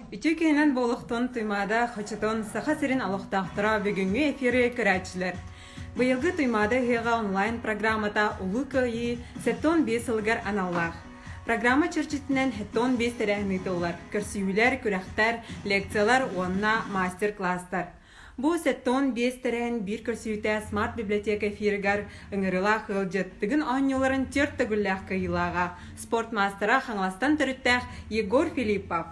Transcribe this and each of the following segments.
Үтүө күнүнэн буолуохтун Туймаада хочотун Саха сирин олохтоохторо бүгүҥҥү эфири көрөөччүлэр. Быйылгы Туймаада ыһыаҕа онлайн программата Улуу Кыайыы 75 сылыгар аналлаах. Программа чэрчитинэн 75 тэрээһин ыытыллар, көрсүһүүлэр, күрэхтэр, лекциялар уонна мастер-класстар. Бу 75 тэрээһин биир көрсүһүүтэ Smart библиотека эфиригэр ыҥырыылаах ыалдьыт Тыгын оонньууларын түөрт төгүллээх кыайыылааҕа, спорт маастара Хаҥаластан төрүттээх Егор Филиппов.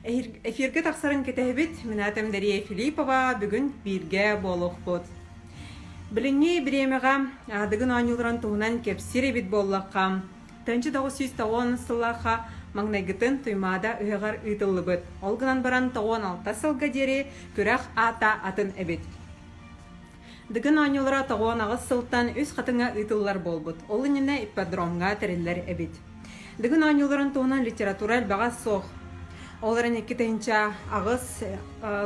Эфиргэ тахсарын кэтэһэбит. Мин аатым Дария Филиппова. Бүгүн бииргэ буолуохпут. Билиҥҥи бириэмэҕэ Дыгын оонньууларын туһунан кэпсиир эбит буоллахха, 1990 сыллаахха маҥнайгытын Туймаада ыһыаҕар ыытыллыбыт. Ол гынан баран 96 сылга диэри күрэх аата атын эбит. Дыгын оонньуулара 98 сылтан Үс Хатыҥҥа ыытыллар буолбут. Ол иннинэ ипподромҥа тэриллэр эбит. Дыгын оонньууларын туһунан литература элбэҕэ суох. Ол эрэн 2008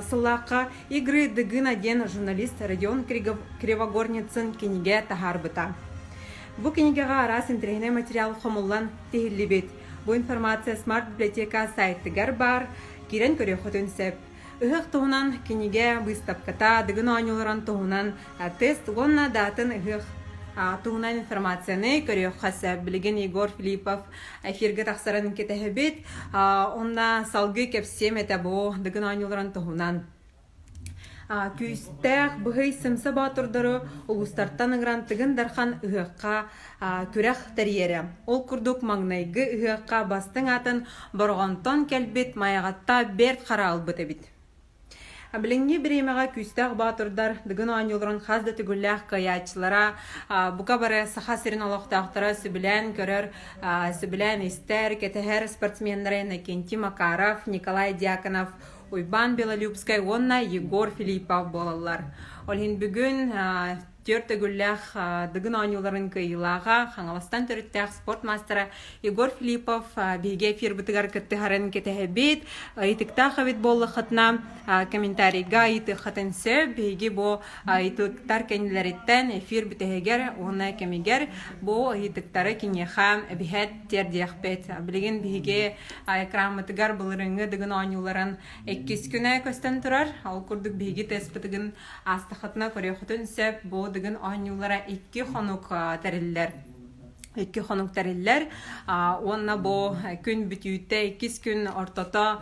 сыллаахха «Игры Дыгына» диэн журналист Родион Кривогорницын кинигэ таһаарбыта. Бу кинигэҕэ араас интэриэһинэй материал хомуллан тиһиллибит. Бу информация Smart-библиотека сайтыгар баар, киирэн көрүөххүтүн сөп. Ыһыах туһунан кинигэ быыстапката, Дыгын оонньууларын туһунан тест уонна даатын ыһыах туһунан информацияны көрүөххэ сөп. Билигин Егор Филиппов эфиргэ тахсарын кэтэһэбит. Онно салгыы кэпсиэм этэ бу Дыгын оонньууларын туһунан. Күүстээх, быһый сымса боотурдары улуустартан ыҥыран Тыгын Дархан ыһыахха күрэх тэрийэрэ. Ол курдук маҥнайгы ыһыахха бастыҥ аатын Бороҕонтон кэлбит Майаҕатта Бэрт Хара ылбыт эбит. Билиҥҥи бириэмэҕэ күүстээх боотурдар Дыгын оонньууларын хас да төгүллээх кыайааччылара бука бары Саха сирин олохтоохторо сөбүлээн көрөр, сөбүлээн истэр, кэтэһэр спортсменнара Иннокентий Макаров, Николай Дьяконов, Уйбаан Белолюбскай уонна Егор Филиппов буолаллар. Ол иһин бүгүн түөрт төгүллээх Дыгын оонньууларын кыайыылааҕа, Хаҥаластан төрүттээх спорт маастара Егор Филиппов биһиги эфирбытыгар кыттыһарын кэтэһэбит. Ыйытыктаах эбит буоллаххытына комментарийга ыйытыаххытын сөп. Биһиги бу ыйытыктар кэннилэриттэн эфир бүтэһигэр уонна кэмигэр бу ыйытыктары киниэхэ эбиһэт тиэрдиэхпит. Билигин биһиги Экраммытыгар былырыыҥҥы Дыгын оонньууларын иккис күнэ көстөн турар. Ол курдук биһиги тестпытыгын аастаххытына көрүөххүтүн сөп. Бу Дыгын оонньуулара икки хонук тэриллэр икки хонук тэриллэр уонна бу күн бүтүүтэ иккис күн ортото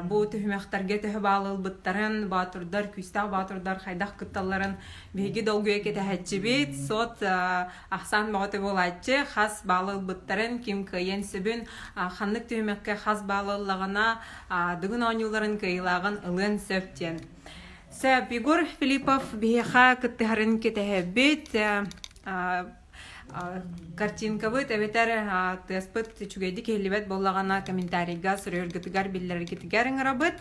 бу түһүмэхтэргэ төһө баал ылбыттарын боотурдар күүстээх боотурдар хайдах кытталларын биһиги долгуйа кэтэһээччибит сот ахсаан бөҕөтө буолааччы, хас баалы ылбыттарын, ким кыайыан сөбүн, ханнык түһүмэххэ хас баалы ыллаҕына, Дыгын оонньууларын кыайыылааҕын ылыан сөп диэн. Сөп, Егор Филиппов биһиэхэ кыттыһарын кэтэһэбит. Картинкабыт эбэтэр тыаспыт үчүгэйдик иһиллибэт буоллаҕына комментарийга суруйаргытыгар биллэрэргитигэр ыҥырабыт.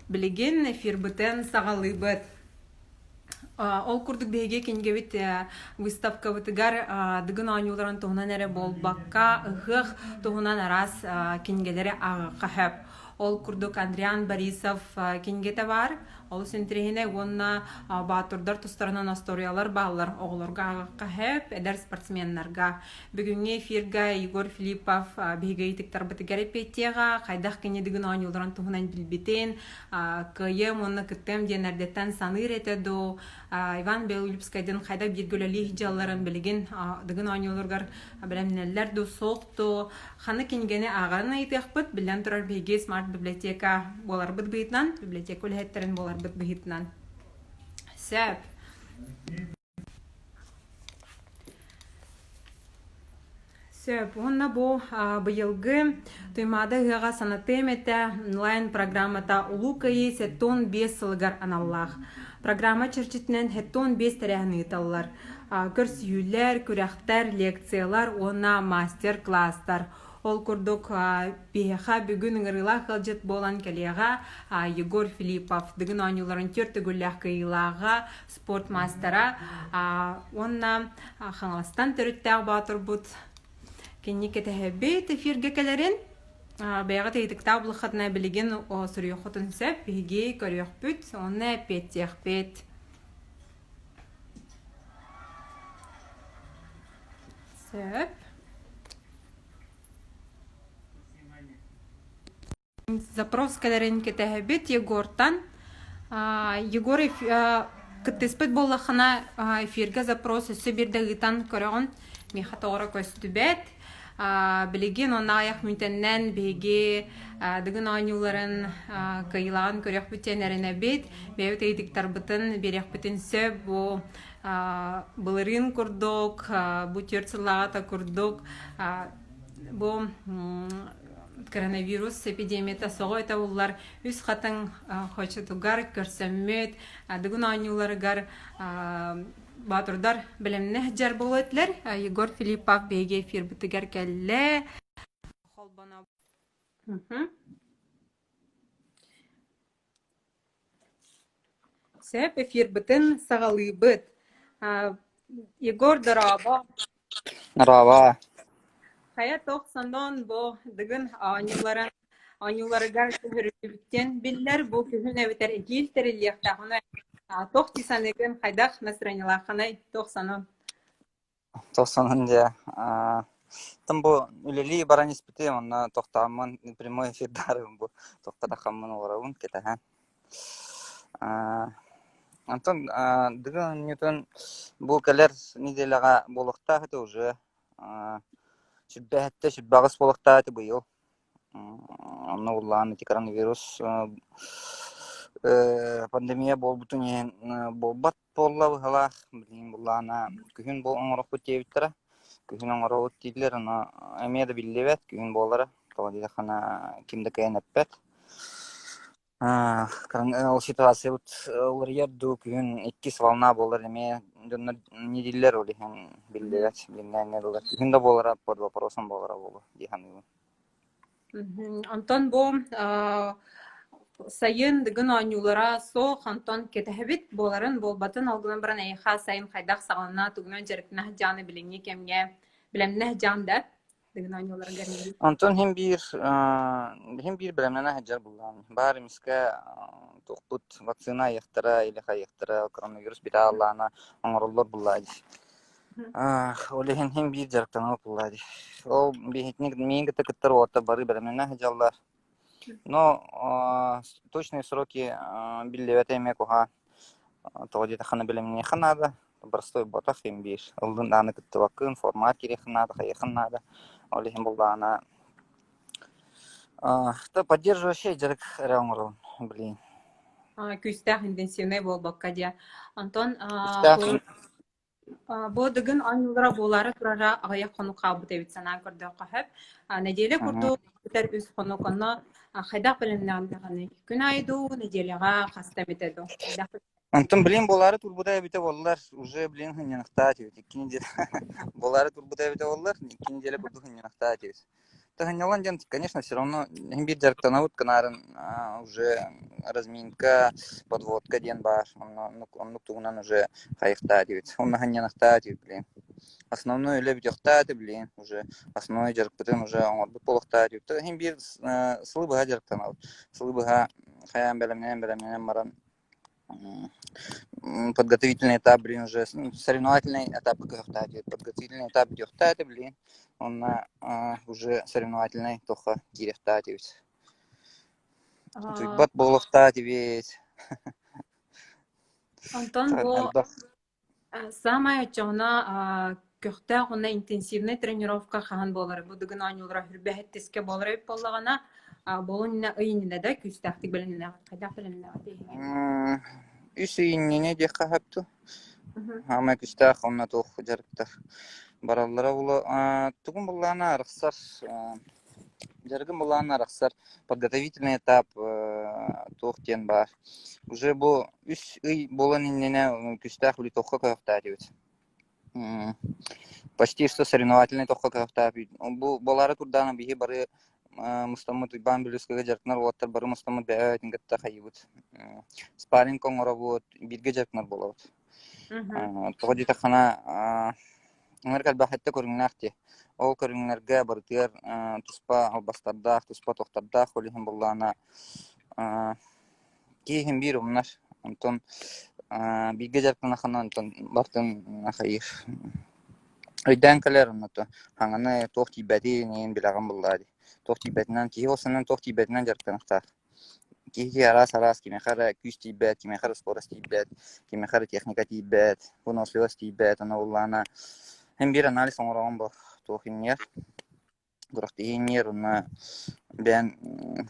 Билигин эфирбытын саҕалыыбыт. Ол курдук биһиги кинигэбит выставкабытыгар Дыгын оонньууларын туһунан эрэ буолбакка, ыһыах туһунан араас кинигэлэри ааҕыахха сөп. Ол курдук Андриан Борисов кинигэтэ баар, олус интэриэһинэй уонна баатырдар тустарынан остуоруйалар бааллар оҕолорго ааҕыахха сөп, эдэр спортсменнарга. Бүгүҥҥү эфирга Егор Филиппов биһиги ыйытыктарбытыгар эппиэттиэҕэ, хайдах кини Дыгын оонньууларын туһунан билбитин, кыайыам уонна кыттыам диэн эрдэттэн саныыр этэ дуу, Иван Белолюбскайдын хайдах бииргэ үлэлии дьалларын билигин Дыгын оонньууларыгар бэлэмнэнэллэр дуу, суох дуу, ханнык кинигэни ааҕарын ыйытыахпыт, биллэн турар биһиги смарт-библиотека буоларбыт быһыытынан, библиотека үлэһиттэрин буоларбыт быһыытынан. Сөп. Сөп. Уонна бу быйылгы Туймаада ыһыаҕа санатыам этэ онлайн-программата Улуу Кыайыы 75 сылыгар аналлаах. Программа чэрчитинэн 75 тэрээһин ыыталлар. Көрсүһүүлэр, күрэхтэр, лекциялар уонна мастер-класстар. Ол курдук, биһиэхэ бүгүн ыҥырыылаах ыалдьыт буолан кэлиэҕэ Егор Филиппов Дыгын оонньууларын түөрт төгүллээх кыайыылааҕа, спорт маастара уонна Хаҥаластан төрүттээх боотурбут кини кэтэһэбит эфиргэ кэлэрин бэйэҕит ыйытыктаах булаххытына билигин суруйуоххутун сөп биһиги көрүөхпүт уонна эппиэттиэхпит сөп. Запрос кэлэрин кэтэһэбит Егортан. Егор кыттыспыт буоллаххына эфиргэ запрос өссө биирдэ ыытан көрөҕүн. Миэхэ тоҕо көстүбэт. Билигин онно аҕыйах мүнүүтэннэн биһиги Дыгын оонньууларын кыайыылааҕын көрүөхпүт диэн эрэнэбит. Бэйэбит ыйытыктарбытын биэриэхпитин сөп. Бу былырыын курдук, бу 4 сыллааҕыта курдук бу коронавирус эпидемията соҕо этэ уллар үс хатыҥ хочотугар көрсөммүт Дыгын оонньууларыгар боотурдар бэлэмнэх дьар буолуо этилэр. Егор Филиппов биһиги эфирбытыгар кэллэ. Холбоно. Сөп, эфирбытын саҕалыыбыт. Егор, дорообо. Дорообо. Хайа туох сонун бу Дыгын оонньууларын оонньууларыгар көһөрүллүбүттэн биллэр бу күһүн эбэтэр эһиил тэриллиэхтээх. Ону туох дии саныыгын, хайдах настроениелааххыный, туох сонун? Тохсонун дьэ аа, тым бу үлэлии баран испитим, онно тохтооммун прямой эфирдаарым бу тохтотоххоммун олоробун кэтэһэн. Аа, онтон аа, Дыгын оонньуутун бу кэлэр неделяҕа буолуохтаах этэ уже аа, 27 28 буолуохтаах этэ быйыл. Онно ыллаан ити коронавирус пандемия буолбутун иһин буолбат буолла быһалаах. Билигин былаана күһүн оҥорохпут диэбиттэрэ. Күһүн оҥоробут дииллэр, ону эмиэ да биллибэт күһүн буолара. Тоҕо диэтэххинэ ким да кыайан эппэт. Ол ситуациябыт уларыйар дуу, күһүн иккис волна буолар эмиэ дьоннор не дииллэр ол иһин биллибэт, билиҥҥээҥҥэ дылы. Күһүн да буолара под вопросом буолара буолуо дии саныыбын. Онтон бу сайын Дыгын оонньуулара суох, онтон кэтэһэбит буоларын буолбатын ол гынан баран эйиэхэ сайын хайдах саҕалана, тугунан дьарыктана сылдьаҕыный билиҥҥи кэмҥэ бэлэмнээх дьаам да Дыгын оонньууларыгар Онтон иһин биир иһин биир бэлэмнэнэ сылдьар буоллаҕым. Баар эмискэ туохпут вакцина айыахтара или хайыахтара коронавирус бүтэ оҥороллор буоллаа дии. Ол иһин иһин биир дьарыктанабыт буоллаа дии. Ол биһитини миигин кытта кыттар уолаттар бары бэлэмнэнэ сылдьаллар. Но точные сроки биллибэтэ эмиэ куһаҕан. Тоҕо диэтэххинэ бэлэмниэххэ наада. Простой буотах иһин биир. Ыллын даҕаны кыттыбаккын, формат киириэххин наада, хайыаххын наада. Ол иһин буоллаҕына то поддерживающий дьарык эрэ оҥоробун блин. Күүстээх интенсивнэй буолбакка диэ. Онтон Күүстээх Бу Дыгын оонньуулара буолаары турара аҕыйах хонук хаалбыт эбит санаан көрдөххө сөп. Нэдиэлэ курдук бүтэр үс хонук онно хайдах бэлэмнэҕинэҕиний? Күн аайы дуу, нэдиэлэҕэ хаста эмитэ дуу? Хайдах Онтон блин буолаары турбута эбитэ буоллар, уже блин сынньаныахтаах этибит. Икки неделя буолаары турбута эбитэ буоллар, икки неделя курдук сынньаныахтаах этибит. Таһынньалан диэн, конечно, все равно иһин биир дьарыктанабыт гынаарын уже разминка, подводка диэн баар. Онно оннук тугунан уже хайыхтаа диэбит. Онно сынньаныахтаа диэбит, блин. Основной үлэ бүтүөхтээ этэ, блин, уже основной дьарыкпытын уже оҥорбут буолуохтаа диэбит. Иһин биир сылы быһа дьарыктанабыт. Сылы быһа хайаан бэлэмнэнэн бэлэмнэнэн баран Подготовительный этап, блин, уже соревновательный этап кыахтаах подготовительный этап бүтүөхтээх этэ, блин. Онно уже соревновательный туохха киириэхтээх этибит. Утуйбат буолуохтаах этибит. Онтон бу Саамай оччоҕуна көхтөөх уонна интенсивнэй тренировка хаһан буолара? Бу Дыгын оонньуулара хүрбэһэттискэ буолар эбит буоллаҕына, буолун иннинэ ый иннинэ да күүстээхтик бэлэмнэнэҕит. Хайдах бэлэмнэнэҕит эһиги? Үс ый иннинэ диэххэ сөп дуу. Саамай күүстээх уонна туох дьарыктар бараллара буолуо. Тугун былаана арахсар Дьарыгым былаана арахсар. Подготовительный этап туох диэн баар. Уже бу үс ый буолан иннинэ күүстээх үлэ тоххо кыахтаатыбыт. Почти что соревновательный тоххо кыахтаабыт. Бу буолаары турдаана биһи бары мустаммыт Уйбаан Бүлүүскэгэ дьарыктанар уолаттар бары мустаммыт бэйэ-бэйэтин кытта хайыыбыт. Спарринг оҥоробут, бииргэ дьарыктанар буолабыт. Тоҕо диэтэххинэ, Ыҥырык элбэх өттө көрүҥнээх дии. Ол көрүҥнэргэ барытыгар туспа албастардаах, туспа тохтордоох, ол иһин буоллаҕына киһи иһин биир умнар. Онтон бииргэ дьарыктанаххына онтон барытын хайыыр. Өйдөөн кэлэр онно хаҥаны туох тиийбэтин иһин билэҕин буоллаҕа дии. Туох тиийбэтинэн, киһи уопсайынан туох тиийбэтинэн дьарыктаныахтаах. Киһи араас-араас, кимиэхэ эрэ күүс тиийбэт, кимиэхэ эрэ скорость тиийбэт, кимиэхэ эрэ техника тиийбэт, выносливость тиийбэт, ону буллаҕына син биир анализ оҥороҕун бо туох иннигэр, күрэхтэһии иннигэр уонна бэйэн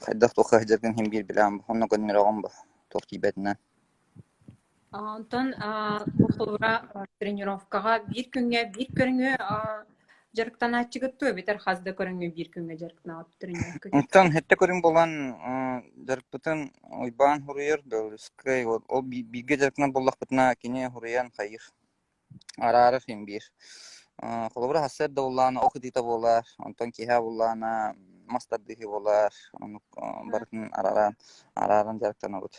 хайдах туохха сылдьаргын син биир билэҕин бо, онно көннөрөҕүн бо туох тиийбэтинэн. Онтон бу холобура тренировкаҕа биир күҥҥэ биир көрүҥү дьарыктанааччыгыт дуо эбэтэр хас да көрүҥҥэ биир күҥҥэ дьарыктанаҕыт тренировка? Онтон сэттэ көрүҥ буолан дьарыкпытын Уйбаан суруйар, Белорусскай ол бииргэ дьарыктанар буоллахпытына кини суруйан хайыыр. Араарар син биир. Холобура, сарсыарда буоллаҕына ох ытыыта буолар, онтон киэһэ буоллаҕына мас тардыһыы буолар, оннук барытын арааран, арааран дьарыктанабыт.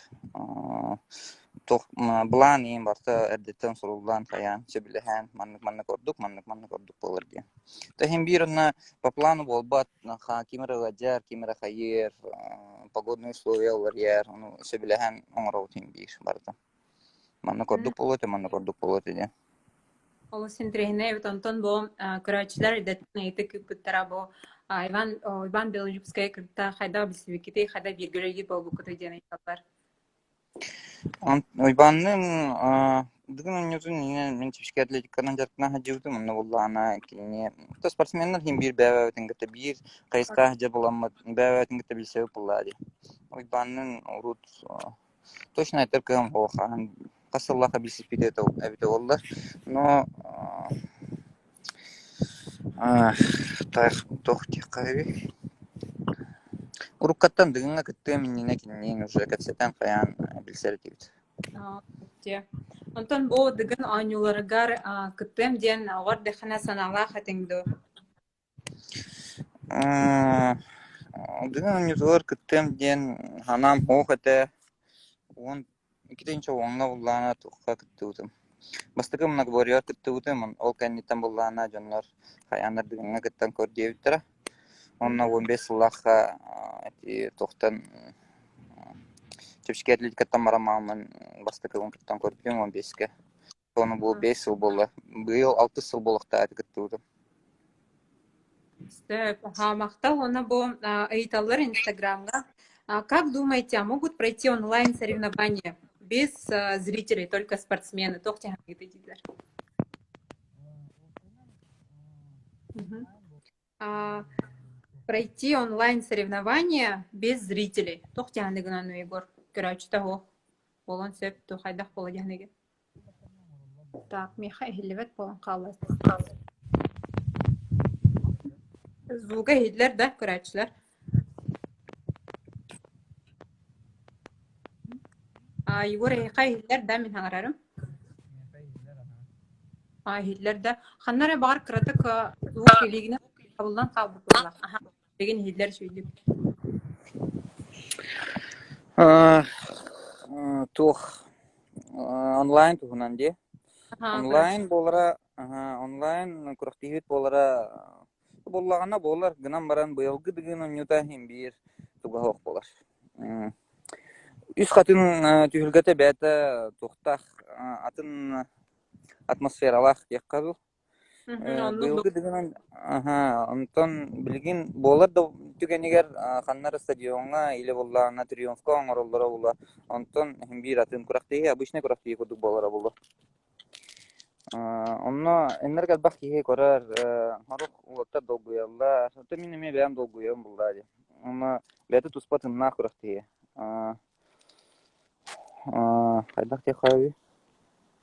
Туох былаан иһин барыта эрдэттэн суруллан, хайаан, сөбүлэһэн, маннык-маннык ордук, маннык-маннык ордук буолар диэн. То иһин биир онно по плану буолбат, ким эрэ ыалдьар, ким эрэ хайыыр, погодные условия уларыйар, ону сөбүлэһэн оҥоробут иһин биир барыта. Маннык ордук буолуо этэ, маннык ордук буолуо этэ диэн. Олус интэриэһинэй эбит. Онтон бу көрөөччүлэр эрдэттэн ыйытык ыыппыттара бу Иван Иван Белолюбскай кытта хайдах билсибиккитий, хайдах бииргэ үлэлиир буолбуккутуй диэн ыйыталлар. Уйбаанныын Дыгын оонньуутун мин чэпчэки атлетиканан дьарыктана сылдьыбытым, онно буоллаҕына кинини спортсменнар иһин биир бэйэ-бэйэбитин кытта биир хайысха сылдьар буоламмыт бэйэ-бэйэбитин кытта билсэбит буоллаҕа дии. Уйбаанныын урут Точно этэр кыам суох, хас сыллаахха билсиппит эбитэ буоллар, но туох диэххэ эбий Уруккаттан Дыгыҥҥа кыттыам иннинэ кинилиин уже кэпсэтэн хайаан билсэр этибит. Онтон бу Дыгын оонньууларыгар кыттыам диэн оҕо эрдэххинэ санаалаах этиҥ дуо? Дыгын оонньуутугар кыттыам диэн санаам суох этэ. Уон иккитинчи уоҥҥа буллаҕына туохха кыттыбытым. Бастакы многоборьеҕа кыттыбытым, ол кэнниттэн буллаҕына дьоннор хайааннар Дыгыҥҥа кыттан көр диэбиттэрэ. Уонна 15 сыллаахха ити туохтан чэпчэки атлетикаттан баран мааммын бастакыбын кыттан көрбүтүм 15-кэ. Ону бу 5 сыл буолла. Быйыл 6 сыл буолуохтаах кыттыбытым. Сөп. Махтал. Уонна бу ыйыталлар Инстаграмҥа. Как думаете, а могут пройти онлайн соревнования без зрителей, только спортсмены? Туох дииллэр? Пройти онлайн соревнования без зрителей. Туох диһаныгынан Егор? Көрөөччүтэ суох буолуон сөп, туох хайдах буола диһаныгын? Так, миэхэ иһиллибэт буолан хаалла. Звуга иһиллэр да, көрөөччүлэр? А, Егор эһиэхэ иһиллэр да, мин хаҥарарым? А, иһиллэр да. Ханна эрэ баҕар кыратык звук илиигинэн табыллан хаалбыт буоллах. Аха, билигин иһиллэр үчүгэйдик. Туох онлайн туһунан дии. Онлайн буолара онлайн күрэхтэһиибит буолара буоллаҕына буолар гынан баран быйылгы Дыгын оонньуута иһин биир туга суох буолар. Үс хатын түһүлгэтэ бэйэтэ туохтаах атын атмосфералаах диэххэ дуу. Быйылгы Дыгын онтон билигин буолар да түгэнигэр ханна эрэ стадиоҥҥа или буоллаҕына Триумфка оҥороллоро буолуо. Онтон иһин биир атын күрэхтэһии обычнай күрэхтэһии курдук буолара буолуо. Онно иннэр элбэх киһи көрөр, сорох уолаттар долгуйаллар. Оттон мин эмиэ бэйэм долгуйабын буллаа дии. Онно бэйэтэ туспа тыннаах күрэхтэһии. Хайдах диэххэ үһү?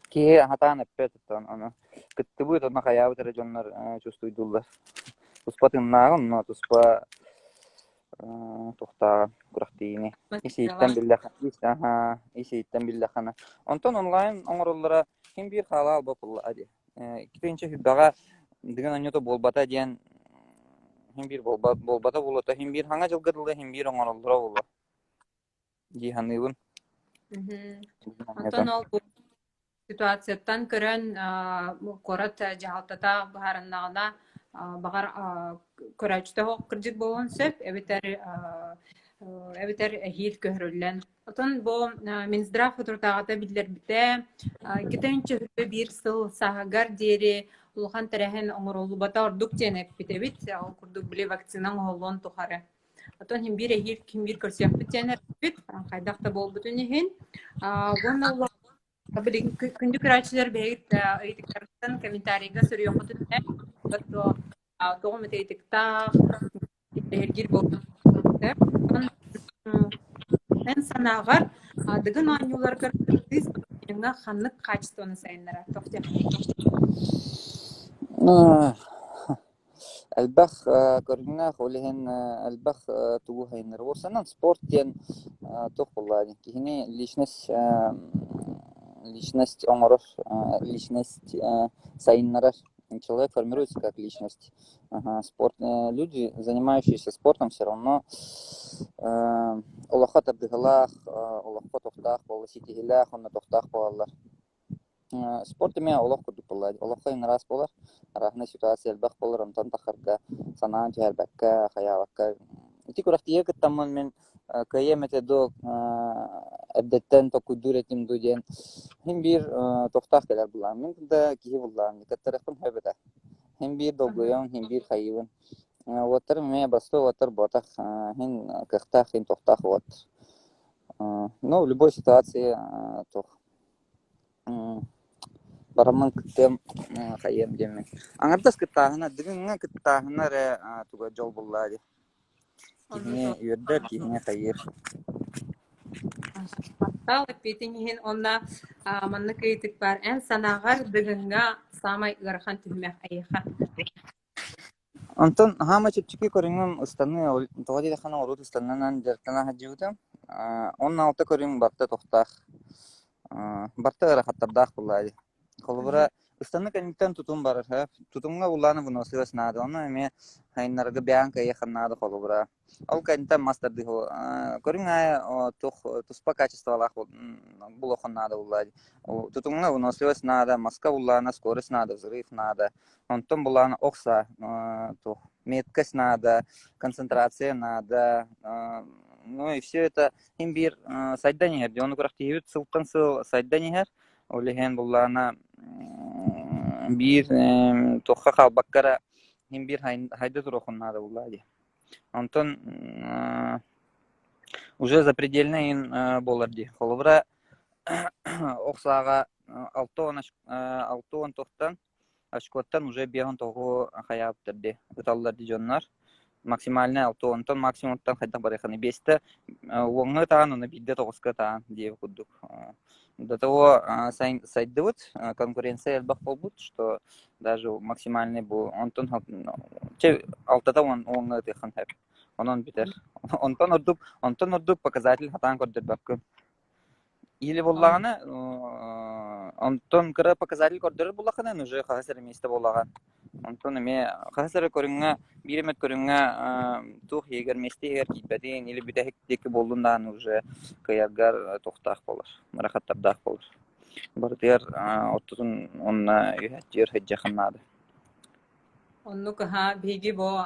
Киһи сатаан эппэт оттон ону кыттыбыт онно хайаабыт эрэ дьоннор чувствуйдууллар. Туспа тыыннааҕын, онно туспа туохтааҕын күрэхтиини ис-иһиттэн биллэххэ ис-иһиттэн биллэххинэ. Онтон онлайн оҥороллоро ким биир хаалаал боппуллаа дии. Иккитинчи сүрбэҕэ Дыгын оонньуута буолбата диэн син биир буолбата буолуо, син биир хаҥа дьылга дылы син биир оҥороллоро буолуо дии саныыбын. Онтон ол ситуацияттан көрөн куорат дьаһалтата быһаарыннаҕына баҕар көрөөччүтэ кырдьык буолуон сөп эбэтэр. Эбэтэр эһиил көһөрүллэн. Отон бу Минздрав соторутааҕыта биллэрбитэ, 2021 сыл сааһыгар диэри улахан тэрээһин оҥоруллубата ордук диэн эппит эбит. Ол курдук били вакцина оҥоһуллуон тухары. Отон иһин биир эһиил ким биир көрсүөхпүт диэн эппит. Хайдах да буолбутун иһин. Уонна Билигин күндү көрөөччүлэр бэйэҕит ыйытыктаргытын комментарийга суруйуоххутун тоҕо эмит ыйытыктаах, интэриэһиргиир буолбут. Эн санааҕар Дыгын оонньууларыгар кыттыы спортсмеҥҥа ханнык хаачыстыбаны сайыннарар? Туох диэххиний? Элбэх көрүҥнээх, ол иһин элбэх тугу сайыннарар. Уопсайынан спорт диэн туох буоллаҕа диэн киһини личность личность оҥорор, личность сайыннарар. Человек формируется как личность. Ага, спорт люди, занимающиеся спортом, все равно олоххо тардыһыылаах, олоххо тохтоох буола ситиһиилээх уонна тохтоох буолаллар. Спорт эмиэ олох курдук буолла. Олоххо араас буолар, арааһынай ситуация элбэх буолар, онтон тахарга санаан түһэрбэккэ, хайаабакка. Ити күрэхтиигэ кыттаммын мин кыайыам этэ дуо, эрдэттэн толкуйдуур этим дуу диэн син биир тохтоох кэлэр буллаҕым. Мин да киһи буллаҕым, кыттарыахпын сөп этэ. Син биир долгуйабын, син биир хайыыбын. Уоттарым эмиэ бастыы уоттар буотах, син кыахтаах, син тохтоох уот. Ну, в любой ситуации туох Бараммын кыттыам, хайыам диэммин. Аҥардас кыттааһына, Дыгыҥҥа кыттааһына эрэ туга дьол буллаа дии. Киһини үөрдэр, киһини хайыыр. Махтал эппиэтиҥ иһин уонна маннык ыйытык баар. Эн санааҕар Дыгыҥҥа саамай ыарахан түһүмэх эйиэхэ? Онтон хаама чэпчэки көрүҥүм ыстаныы, тоҕо диэтэххинэ урут ыстанынан дьарыктана сылдьыбытым. 16 көрүҥ барыта тохтоох, барыта ыарахаттардаах буоллаҕа дии. Холобура, ыстаныы кэнниттэн тутум барар, тутумҥа буллаҕына выносливость наада, ону эмиэ сайыннарарга бэйэҥ кыайыаххын наада холобура. Ол кэнниттэн мас тардыһыы көрүҥ аайы туох туспа качестволаах булуоххун наада буоллаҕа дии. Тутумҥа выносливость наада, маска буллаҕына скорость наада, взрыв наада. Онтон булаан ох саа туох меткость наада, концентрация наада, ну и все это син биир сайдан иһэр. Дьону күрэхтэһиибит сылтан сыл сайдан иһэр. Ол иһин буллаана биир туохха хаалбакка эрэ син биир хайда туруохун наада буллаа дии. Онтон уже запредельный буолар дии. Холобура ох сааҕа 60 тохтон Очкоттан уже 59 хайаабыттар дии, ыталлар дии дьоннор. Максимальнай 60-тан максимумтан хайдах барыаххыный биэстэ уоҥҥа ытаан уонна биирдэ тоҕуска ытаан диэбит курдук. До того сайдыбыт, конкуренция элбэх буолбут, что даже максимальный бу онтон чэ алтата уон уоҥҥа ытыаххын сөп. Онон бүтэр. Онтон ордук онтон ордук показатель хатаан көрдөрбөккүн. Или буоллаҕына, онтон кыра показатель көрдөрөр буоллаххына, уже хаһыс эрэ миэстэ буоллаҕа. Онтон эмиэ хаһыс эрэ көрүҥҥэ, биир эмит көрүҥҥэ туох иһигэр, миэстэ иһигэр киирбэтин или бүтэһик диэки буоллун даҕаны уже кыайаргар туохтаах буолар, ыарахаттардаах буолар. Барытыгар оттотун уонна үһэттиир сылдьыаххын наада. Оннук аһаа биһиги бу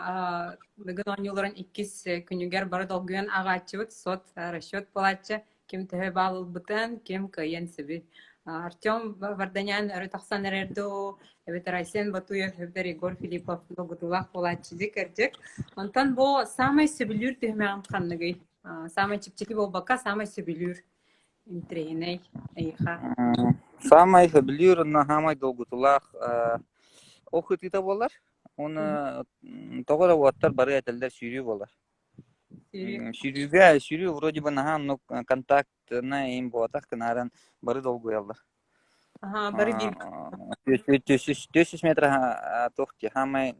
Дыгын оонньууларын иккис күнүгэр бары долгуйан ааҕааччыбыт, сот, расчет буолааччы, ким төһө баал ылбытын, ким кыайыан сөбүй. Артем Варданян өрө тахсан эрэр дуу, эбэтэр Айсен Батуев, эбэтэр Егор Филиппов долгутуулаах буолааччы дии кырдьык. Онтон бу саамай сөбүлүүр түһүмэҕим ханныгый? Саамай чэпчэки буолбакка, саамай сөбүлүүр интэриэһинэй эйиэхэ. Саамай сөбүлүүр уонна саамай долгутуулаах ох ытыыта буолар. Уонна тоҕо эрэ уолаттар бары этэллэр сүүрүү буолар. Сүүрүүгэ сүүрүү вроде бы наһаа оннук контактнай им буолбатах гынааран бары долгуйаллар. Аһаа, бары биир 400 метр туох дии саамай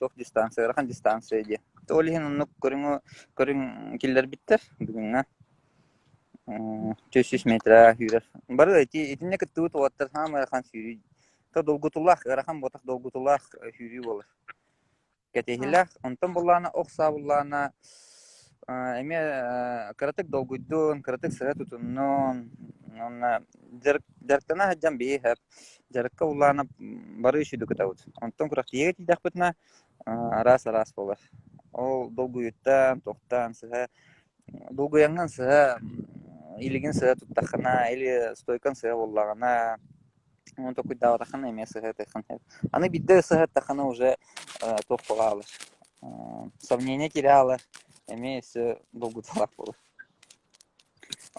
туох дистанция ыарахан дистанция дии. Ол иһин оннук көрүҥү көрүҥ киллэрбиттэр бүгүҥҥэ. 400 метра сүүрэр. Бары ити итиннэ кыттыбыт уолаттар саамай ыарахан сүүрүү. То долгутуулаах, ыарахан буолбатах долгутуулаах сүүрүү буолар. Кэтэһиилээх. Онтон буллаана ох саа буллаана эмиэ кыратык долгуйдун, кыратык сыра тутуннун. Уонна дьарыктана сылдьан биһи сөп. Дьарыкка буллаана бары үчүгэй кытабыт. Онтон күрэхтэһиигэ тиийдэхпитинэ араас-араас буолар. Ол долгуйуттан, тохтоон сыһа. Долгуйаҥҥын сыһа, илигин сыһа туттаххына или стойкаҥ сыһа буоллаҕына, ону толкуйдаабатаххына эмиэ сыһа ытыаххын сөп. Аны биирдэ сыһа ыттаххына уже туох буолаалар, сомнение киирэ хаалар, эмиэ өссө долгутуулаах буолар.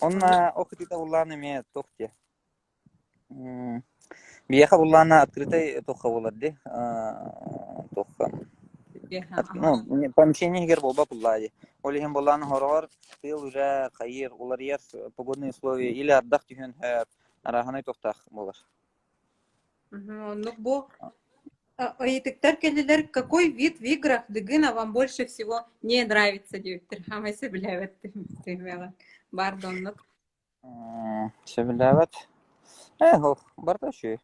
Онно ол кытыыта буллаан эмиэ туох диэ Биһиэхэ буллаана открытай туохха буолар дии туохха ну помещение иһигэр буолбат буллаа дии. Ол иһин буллаана хороҕор тыал уже хайыыр уларыйар погодные условия или ардах түһүөн сөп арааһынай туохтаах буолар. Оннук бу ыйытыктар кэллилэр какой вид в играх Дыгына вам больше всего не нравится диэбиттэр. Хаамай сөбүлээбэт баар да оннук. Сөбүлээбэт. Ээ, ох, барыта үчүгэй.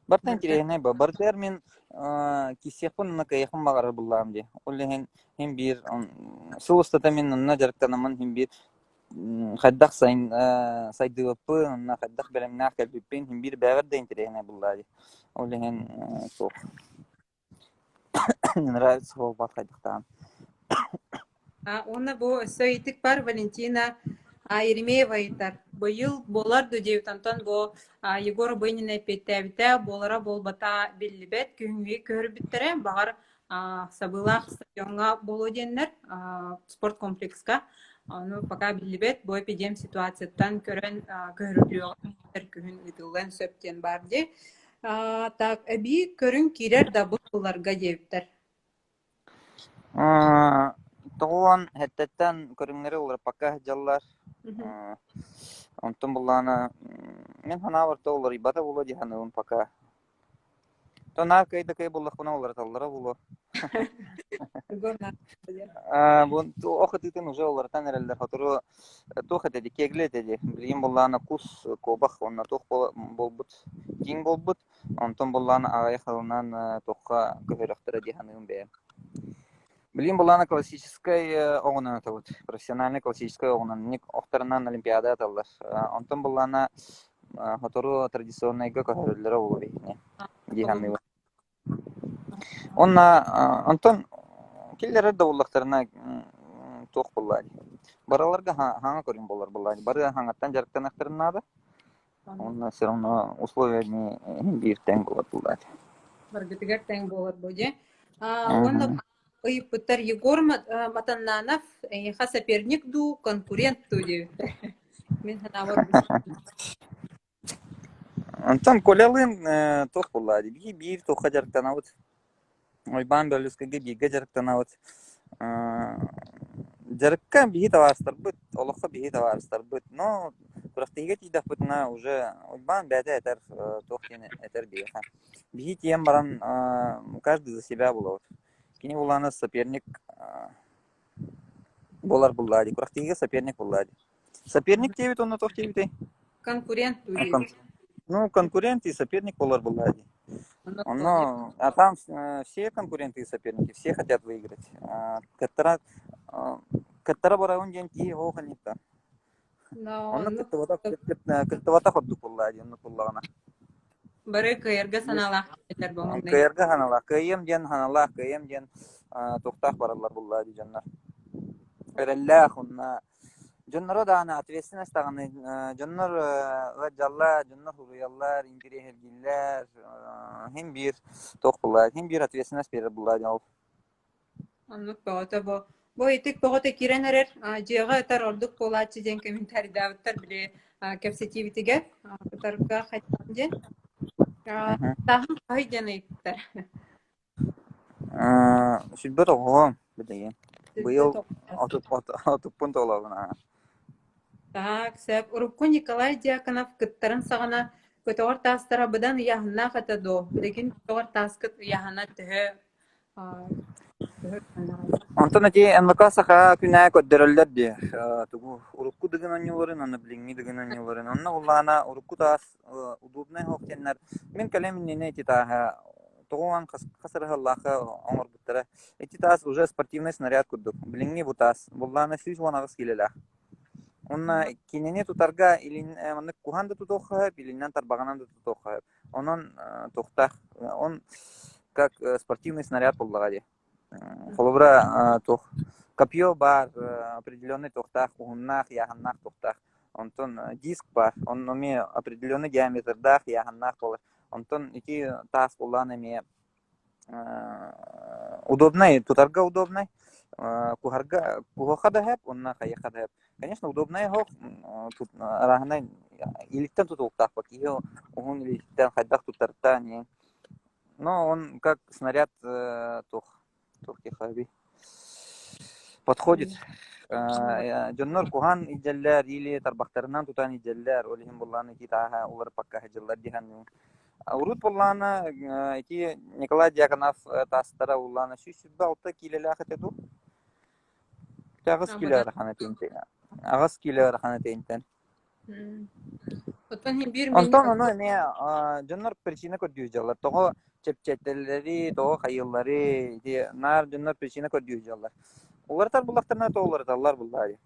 Барыта интэриэһинэй бо. Барытыгар мин киирсиэхпин уонна кыайыахпын баҕарар буоллаҕым дии. Ол иһин син биир сыл устата мин онно дьарыктанаммын син биир хайдах сайын сайдыбыппын уонна хайдах бэлэмнээх кэлбиппин син биир бэйэбэр да интэриэһинэй буоллаҕа дии. Ол иһин суох. Не нравится буолбат хайдахтаан. Уонна бу өссө ыйытык бар Валентина Еремеева ыйытар. Быйыл буолар дуо диэбит, онтон бу Егор Бынина эппиэттээбитэ, буолара буолбата биллибэт, күһүҥҥү көһөрбүттэрэ, баҕар сабыылаах стадиоҥҥа буолуо диэннэр спорткомплекска. Ону пока биллибэт, бу эпидем ситуацияттан көрөн көһөрүллүөҕэ күһүн ыытыллыан сөп диэн баар дии. Так, эбии көрүҥ киирэр да бу сылларга диэбиттэр. Тоҕуон эрдэттэн көрүҥнэри уларыппакка сылдьаллар. Онтон буллаҕына мин санаабар то уларыйбата буолуо дии саныыбын пока. То наар кыай да кыай буоллахпына уларыталлара буолуо. Бу ох ытыытын уже уларытан эрэллэр. Сотору туох этэ дии, кегли этэ дии. Билигин буоллаҕына кус, куобах уонна туох буолбут, тииҥ буолбут. Онтон буоллаҕына аҕыйах сылынан туохха көһөрөхтөрө дии саныыбын бэйэм. Билигин буоллаҕына классическай оҕунан ытабыт. Профессиональный классическай оҕунан. Инник охторунан олимпиада ыталлар. Онтон буоллаҕына сотору традиционнайга көһөрөллөрө буолуо биһиги дии саныыбын. Уонна онтон киллэрэр да буоллахтарына туох буоллаа дии. Барыларга хаҥа көрүҥ буолар буоллаа дии. Бары хаҥаттан дьарыктаныахтарын наада. Уонна все равно условия не биир тэҥ буолар буоллаа дии. Баргытыгар тэҥ буолар бу дьэ. Уонна ыйыппыттар Егор Матаннанов эйиэхэ соперник дуу, конкурент дуу диэбиттэр. Мин санаабар Онтон Колялыын туох буоллаа дии, биир биир туохха дьарыктанабыт. Уйбаан Бөлүскэгэ бииргэ дьарыктанабыт. Дьарыкка биһи табаарыстарбыт, олоххо биһи табаарыстарбыт. Но күрэхтэһиигэ тиийдэхпитинэ уже Уйбаан бэйэтэ этэр туох диэн этэр биһиэхэ. Биһи тиийэн баран каждый за себя буолабыт. Кини булаана соперник буолар буллаа дии. Күрэхтэһиигэ соперник буллаа дии. Соперник диэбит уонна туох диэбитэй? Конкурент дуу диэбит. Ну, конкурент и соперник буолар буоллаа дии. Онно, а там все конкуренты и соперники, все хотят выиграть. Кыттара кыттара барабын диэн киһи оох аньыта. Онно кыттыбатах кыттыбатах ордук буоллаа дии, онно буоллаҕына. Бары кыайарга санаалаах этэр бу Кыайарга санаалаах. Кыайыам диэн санаалаах, кыайыам диэн туохтаах бараллар буоллаа дии дьоннор. Эрэллээх уонна Дьонноро даҕаны ответственность даҕаны дьоннор ыалдьаллар, дьоннор суруйаллар, интэриэһиргииллэр, син биир туох буолла, син биир ответственность биэрэр буолла дьон ол. Оннук бөҕөтө бу. Бу итик бөҕөтө киирэн эрэр, дьиэҕэ ытар ордук буолааччы диэн комментарийдаабыттар били кэпсэтиибитигэр ытарга хайдах диэн. Тааһын хаһый диэн ыйыттар. Сүлбэт оҕоһуом билигин. Быйыл отуппун туолабын аа. Так, сөп. Урукку Николай Дьяконов кыттарын саҕана көтөҕөр таастара быдан ыйааһыннаах этэ дуо? Билигин көтөҕөр тааскыт ыйааһына төһө төһө Онтон ити НВК Саха күнэ көрдөрөллөр дии. Тугу урукку дыгын оонньууларын уонна билиҥҥи дыгын оонньууларын. Онно буллаҕына урукку таас удобнай оһох диэннэр мин кэлэм иннинэ ити тааһа тоҕо хас эрэ оҥорбуттара. Ити таас уже спортивный снаряд курдук. Билиҥҥи бу таас. Буллаана 118 киилэлээх. Уонна кинини тутарга илин маннык куһан да тутуохха сөп, илиннэн тарбаҕынан да тутуохха сөп. Онон туохтаах он как спортивный снаряд буоллаҕа дии. Холобура туох Копье баар, определенный туохтаах, уһуннаах, ыйааһыннаах туохтаах. Онтон диск баар, онно эмиэ определенный диаметрдаах, ыйааһыннаах буолар. Онтон ити таас буоллаҕына эмиэ удобнай, тутарга удобнай, куһарга куһуохха да сөп уонна хайыахха да сөп. Конечно, удобнай оһох, арааһынай илииттэн тутулуктаах киһи уһун илииттэн хайдах туттарыттан иһин. Но он как снаряд туох туох диэххэ подходит. Дьоннор куһаан илдьэллэр или тарбахтарынан тутан илдьэллэр, ол иһин буллаан ити тааһа уларыппакка сылдьаллар диэн. Урут буллаана ити Николай Дьяконов таастара уллаана 126 киилэлээх этэ дуу? Аҕыс киилэ ыарахан этинтэн. Аҕыс киилэ ыарахан этинтэн. Оттон биир Онтон ону эмиэ дьоннор причина көрдүү дьаллар. Тоҕо чэпчэтэллэри, тоҕо хайыыллары, ити наар дьоннор причина көрдүү дьаллар. Уларытар буллахтарына то уларыталлар буллари.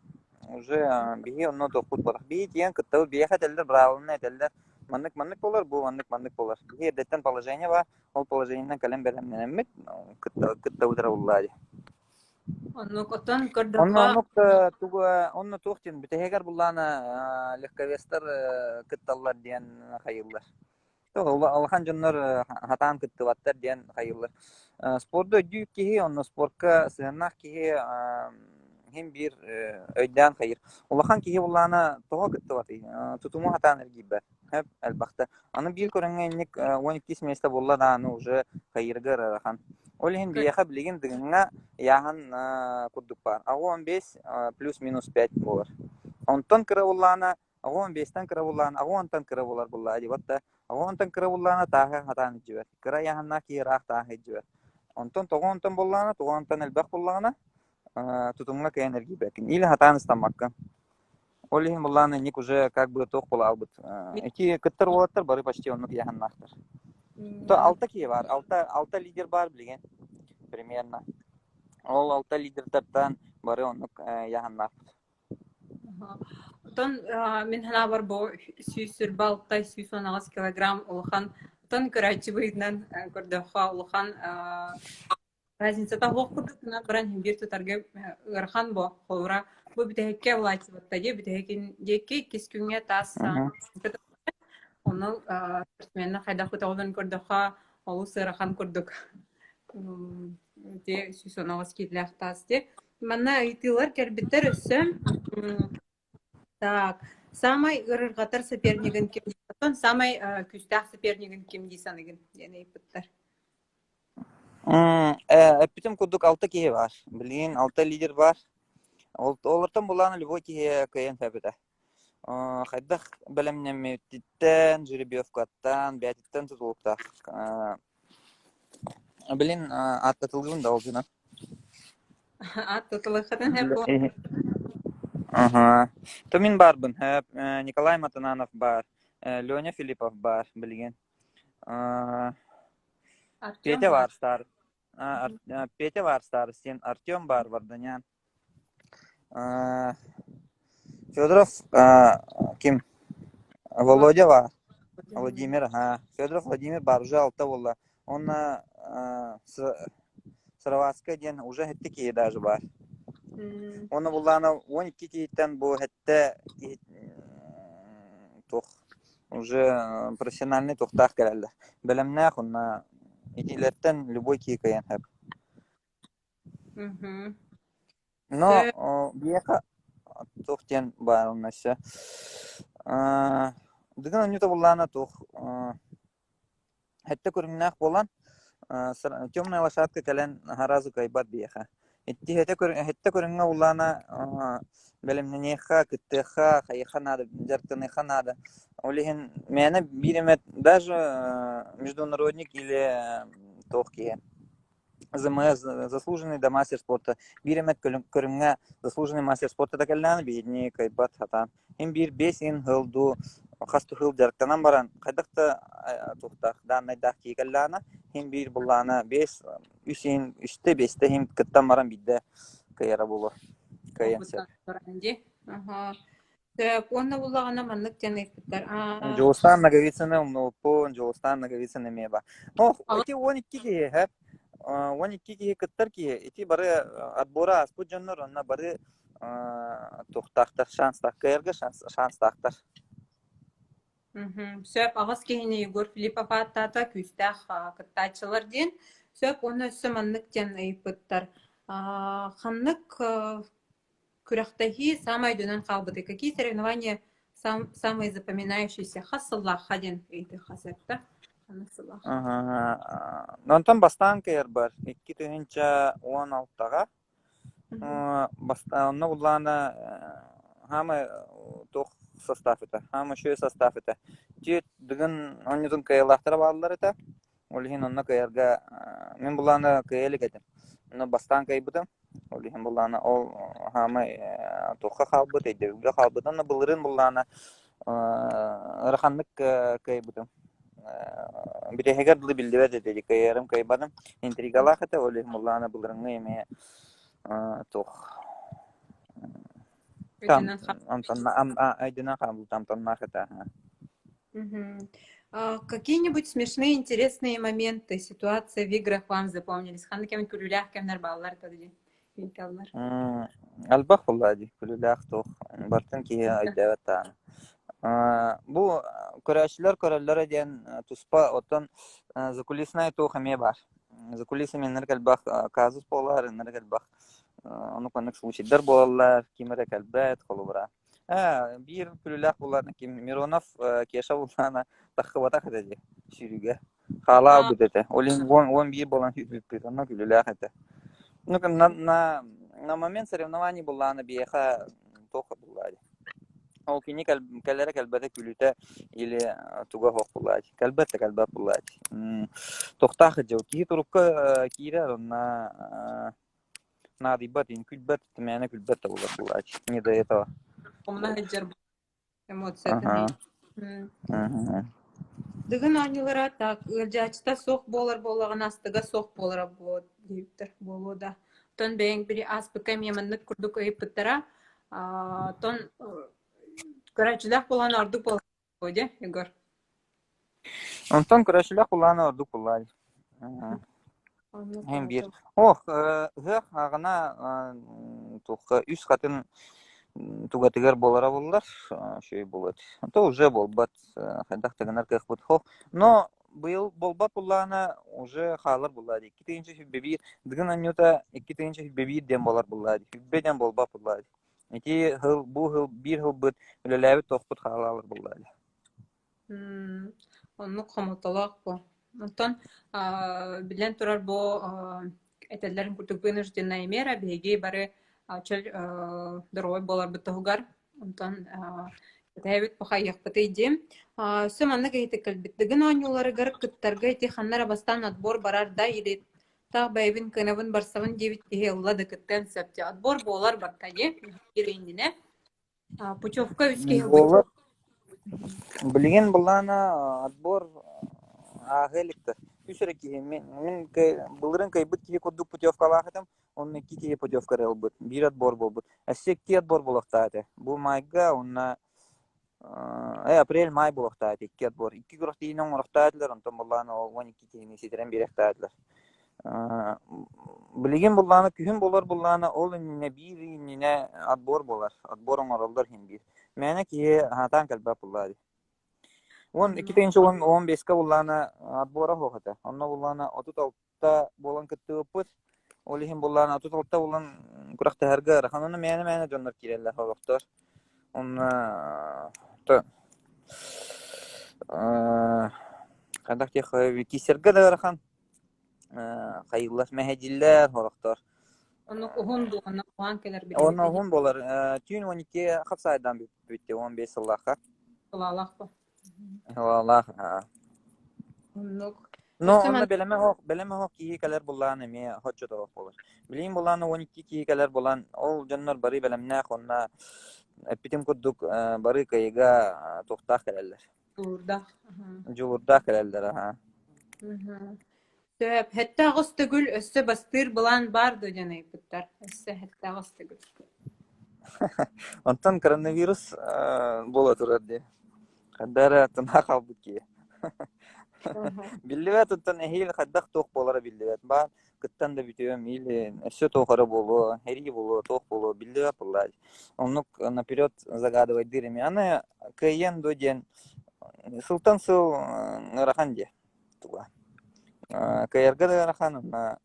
Уже биһи онно тохпут буолар. Биһи тиийэн кыттабыт, биһиэхэ этэллэр, быраабыланы этэллэр. Маннык маннык буолар, бу маннык маннык буолар. Биһи эрдэттэн положение баар, ол положениенан кэлэн бэлэмнэнэммит, кытта кыттабыт эрэ буллаа дии. Оннук оттон Онно көрдөххө оннук тугу онно туох диэн бүтэһигэр буллаана легковестар кытталлар диэн хайыыллар. Улахан дьоннор хатаан кыттыбаттар диэн хайыыллар. Спорду өйдүүр киһи, онно спортка сыһыаннаах киһи иһин биир өйдөөн хайыыр. Улахан киһи буллаана тоҕо кыттыбатый? Тутуму хатаан эргийбэт. Хөп элбэхтэ. Аны биир көрүҥҥэ инник 12 миэстэ буолла да аны уже хайыырга ыарахан. Ол иһин биһиэхэ билигин Дыгыҥҥа ыйааһын курдук баар. 85 плюс-минус 5 буолар. Онтон кыра буллаана 85-тэн кыра буллаана 80-тан кыра буолар буллаа дии да 80-тан кыра буллаана тааһы хатаан илдьибэт. Кыра ыйааһыннаах киһи ыраах тааһы илдьибэт. Онтон 90-тан буллаана 90-тан элбэх буллаҕына тутумҥа кыайан эргийбэккин. Или хатаан ыстаммаккын. Ол иһин былаан инник уже как бы туох буолаалбыт. Ити кыттар уолаттар бары почти оннук ыйааһыннаахтар. То алта киһи баар, алта лидер баар билигин примерно. Ол алта лидердартан бары оннук ыйааһыннаахпыт. Оттон мин санаабар бу 146 118 килограмм улахан оттон көрөөччү быһыытынан көрдөххө улахан Разницата суох курдук гынан баран иһин биир тутарга ыарахан бо холобура бу бүтэһиккэ улааччыбатта дии бүтэһикин диэки иккис күҥҥэ таас ону спортсменнар хайдах көтөҕөллөрүн көрдөххө олус ыарахан курдук ити 118 киилээх таас дии манна ыйытыылар кэлбиттэр өссө так самай ыарырҕатар сопернигын ким оттон самай күүстээх сопернигын ким дии саныгын диэн ыйыппыттар. Эппитим курдук алта киһи баар. Билигин алта лидер баар. Олортон булаан любой киһи кыайан сөбүтэ. Хайдах бэлэмнэммититтэн, жеребьевкаттан, бэйэтиттэн тутулуктаах. Билин ааттатылгыбын да ол гынан. Ааттатылыаххытын сөп буо. Аха. То мин баарбын. Николай Матананов баар. Леня Филиппов баар билигин. Артем Петя баар. баар стар Петя баар Старостин, Артем баар Варданян. Федоров ким? Володя баар. Владимир, аха. Федоров Владимир баар уже алта буолла. Уонна Сыроватская диэн уже сэттэ киһи даже баар. Уонна буллаана 12 киһиттэн бу сэттэ киһи туох уже профессиональный туохтаах кэлэллэр. Бэлэмнээх уонна итилэртэн любой киһи кыайан сөп. Но биһиэхэ туох диэн баар онно өссө Дыгын оонньуута буллаана туох Сэттэ көрүҥнээх буолан, темная лошадка кэлэн сразу кыайбат биһиэхэ. Ити сэттэ көрүҥҥэ улаана бэлэмнэниэххэ, кыттыахха, хайыахха наада, дьарыктаныахха наада. Ол иһин мээнэ биир эмэ даже международник или туох киһи ЗМС заслуженный да мастер спорта биир эмэ көрүҥҥэ заслуженный мастер спорта да кэллэҕинэ биһигини кыайбат сатаан. Ин биир биэс ин сыл дуу хас да сыл дьарыктанан баран хайдах да туохтаах дааннайдаах киһи кэллэҕинэ иһин биир былаана биэс үс иһин үстэ биэстэ иһин кыттан баран биирдэ кыайара буолуо кыайан сөп. Так, уонна буллаҕына маннык диэн ыйыппыттар. Дьулустаан Ноговицыны умнубуппун, Дьулустаан Ноговицын эмиэ баар. Ох, ити 12 киһи, һэ? 12 киһи кыттар киһи. Ити бары отбора ааспыт дьоннор онно бары туохтаахтар, шанстаах, кыайарга шанстаахтар. Сөп, аҕыс киһини Егор Филиппов ааттаата, күүстээх кыттааччылар диэн. Сөп, уонна өссө маннык диэн ыйыппыттар. Ханнык күрэхтэһии саамай өйдөнөн хаалбытый? Какие соревнования самые запоминающиеся? Хас сыллаахха диэн ыйытыахха сөп да? Ханнык сыллаах? Онтон бастаан кыайарбар 2016-ҕа Онно буллаҕына хаамай туох состав этэ, хаамай үчүгэй состав этэ. Дьиэ Дыгын оонньуутун кыайыылаахтара бааллар этэ. Ол иһин онно кыайарга мин буллаҕына кыайа илик этим. Онно бастаан кыайбытым. Ол иһин буллаҕына ол хаамай туохха хаалбыт, өйдөбүлгэ хаалбыт. Онно былырыын буллаҕына ыараханнык кыайбытым. Бүтэһигэр дылы биллибэт этэ, кыайарым кыайбатым. Интригалаах этэ, ол иһин буллаҕына былырыҥҥы эмиэ туох өйдөнөн хаалбыт амтаннаах этэ. Какие-нибудь смешные, интересные моменты, ситуации в играх вам запомнились? Ханнык кэмин күлүүлээх кэмнэр бааллар этэ ыыталлар. Элбэх буолла дии, күлүүлээх туох барытын киһи өйдөөбөт даҕаны. Бу көрөөччүлэр көрөллөрө диэн туспа, оттон закулисная туох эмиэ баар. За кулисами иннэрик элбэх казус буолар, иннэрик элбэх оннук маннык случайдар буолаллар, ким эрэ кэлбэт, холобура. Биир күлүүлээх буоллаҕына ким Миронов Кеша буллаҕына таххыбатах этэ дии сүүрүүгэ. Хаалаабыт этэ. Ол иһин 11 буолан сүүрбүппүт. Онно күлүүлээх этэ. Ну, на, на, на момент соревнований буллаҕына биһиэхэ туох буллаа дии. Ол кини кэлэрэ кэлбэтэ күлүүтэ или туга суох буллаа дии. Кэлбэт да кэлбэт буллаа дии. Туохтаах дьыл. Киһи турукка киирэр, онно наадыйбат, күлбэт, мээнэ күлбэт да буолар буллаа дии. Не до этого. Умна сылдьар эмоциятын Дыгын оонньуулара так ыалдьааччыта суох буолар буоллаҕына астыга суох буолара буолуо диэбиттэр буолуо да. Оттон бэйэҥ били ааспыкка эмиэ маннык курдук ыйыппыттара. Оттон көрөөччүлээх буолан ордук буолуо дии, Егор? Онтон көрөөччүлээх буоллаҕына ордук буоллаа дии. Иһин биир. Ох, ыһыах аҕына туохха үс хатын тугатыгар буолара буоллар, үчүгэй буолуо этэ. То уже буолбат, хайдах да гынар кыахпыт суох. Но быйыл буолбат буоллаҕына уже хаалар буоллаа дии. 2021 Дыгын оонньуута 2021 диэн буолар буоллаа дии. Сүүрбэ диэн буолбат буоллаа дии. Ити сыл, бу сыл биир сылбыт үлэлээбит туохпут хаалаалар буоллаа дии. Оннук хомолтолоох буо. Онтон биллэн турар бу этэллэрин курдук вынужденная мера биһиги бары чөл доруобай буоларбыт туһугар. Онтон кэтэһэбит бу хайыахпытый диэн. Өссө маннык ыйытык кэлбит. Дыгын оонньууларыгар кыттарга ити ханна эрэ бастаан отбор барар да или таах бэйэбин кыанабын барсабын диэбит киһи ылла да кыттыан сөп дии. Отбор буолар барта дии иннинэ. Путевка үс киһи ылбыт. Буолар. Билигин былаана отбор ааһа иликтэр. Үс эрэ киһи. Мин былырыын кыайбыт киһи курдук путевкалаах этим. Онно икки киһи путевка эрэ ылбыт. Биир отбор буолбут. Өссө икки отбор буолуохтаах этэ. Бу майга уонна апрель-май буолуохтаах этэ икки отбор. Икки күрэхтэһиини оҥоруохтаах этилэр, онтон былаана ол 12 киһини ситэрэн биэриэхтээх этилэр. Билигин буллаҕына күһүн буолар буллаҕына ол иннинэ биир ый иннинэ отбор буолар. Отбор оҥороллор иһин биир. Мээнэ киһи аһатаан кэлбэт буллаҕа дии. 12 15-ка буллаҕына отбора суох этэ. Онно буллаҕына 36 буолан кыттыбыппыт. Ол иһин буллаҕына 36 буолан күрэхтэһэргэ ыарахан. Онно мээнэ-мээнэ дьоннор киирэллэр олохтор. Онно хайдах диэххэ киирсэргэ да ыарахан. Хайыыллар мэһэйдииллэр сорохтор. Оннук уһун дуу, онно уһаан кэлэр Онно билиҥҥитэ уһун буолар. Түүн 12 хапсаайдаан бүппүттэ 15 сыллаахха. Сылаалаах бу. Сылаалаах. Оннук. Но Өссө онно ман бэлэмэ оһох, бэлэмэ оһох киһи кэлэр буллаан эмиэ хоччотоох буолар. Билигин буллаан 12 киһи кэлэр булан, ол дьоннор бары бэлэмнээх уонна эппитим курдук бары кыайыга туохтаах кэлэллэр. Дьулуурдаах. Дьулуурдаах кэлэллэр, аһаа. Сөп. 78 төгүл өссө бастыыр былаан баар дуо диэн ыйыппыттар. Өссө 78 төгүл. Онтон коронавирус буола турар дии. Хайда эрэ тынаа хаалбыт киһи. Биллибэт оттон эһиил хайдах туох буолара биллибэт. Баар. Кыттан да бүтүөм или өссө туох эрэ буолуо, эрии буолуо, туох буолуо биллибэт буоллаа. Оннук наперед загадывайдыыр эми. Аны кыайыам дуо диэн сылтан сыл ыарахан диэ туга. Кыайарга да ыарахан уонна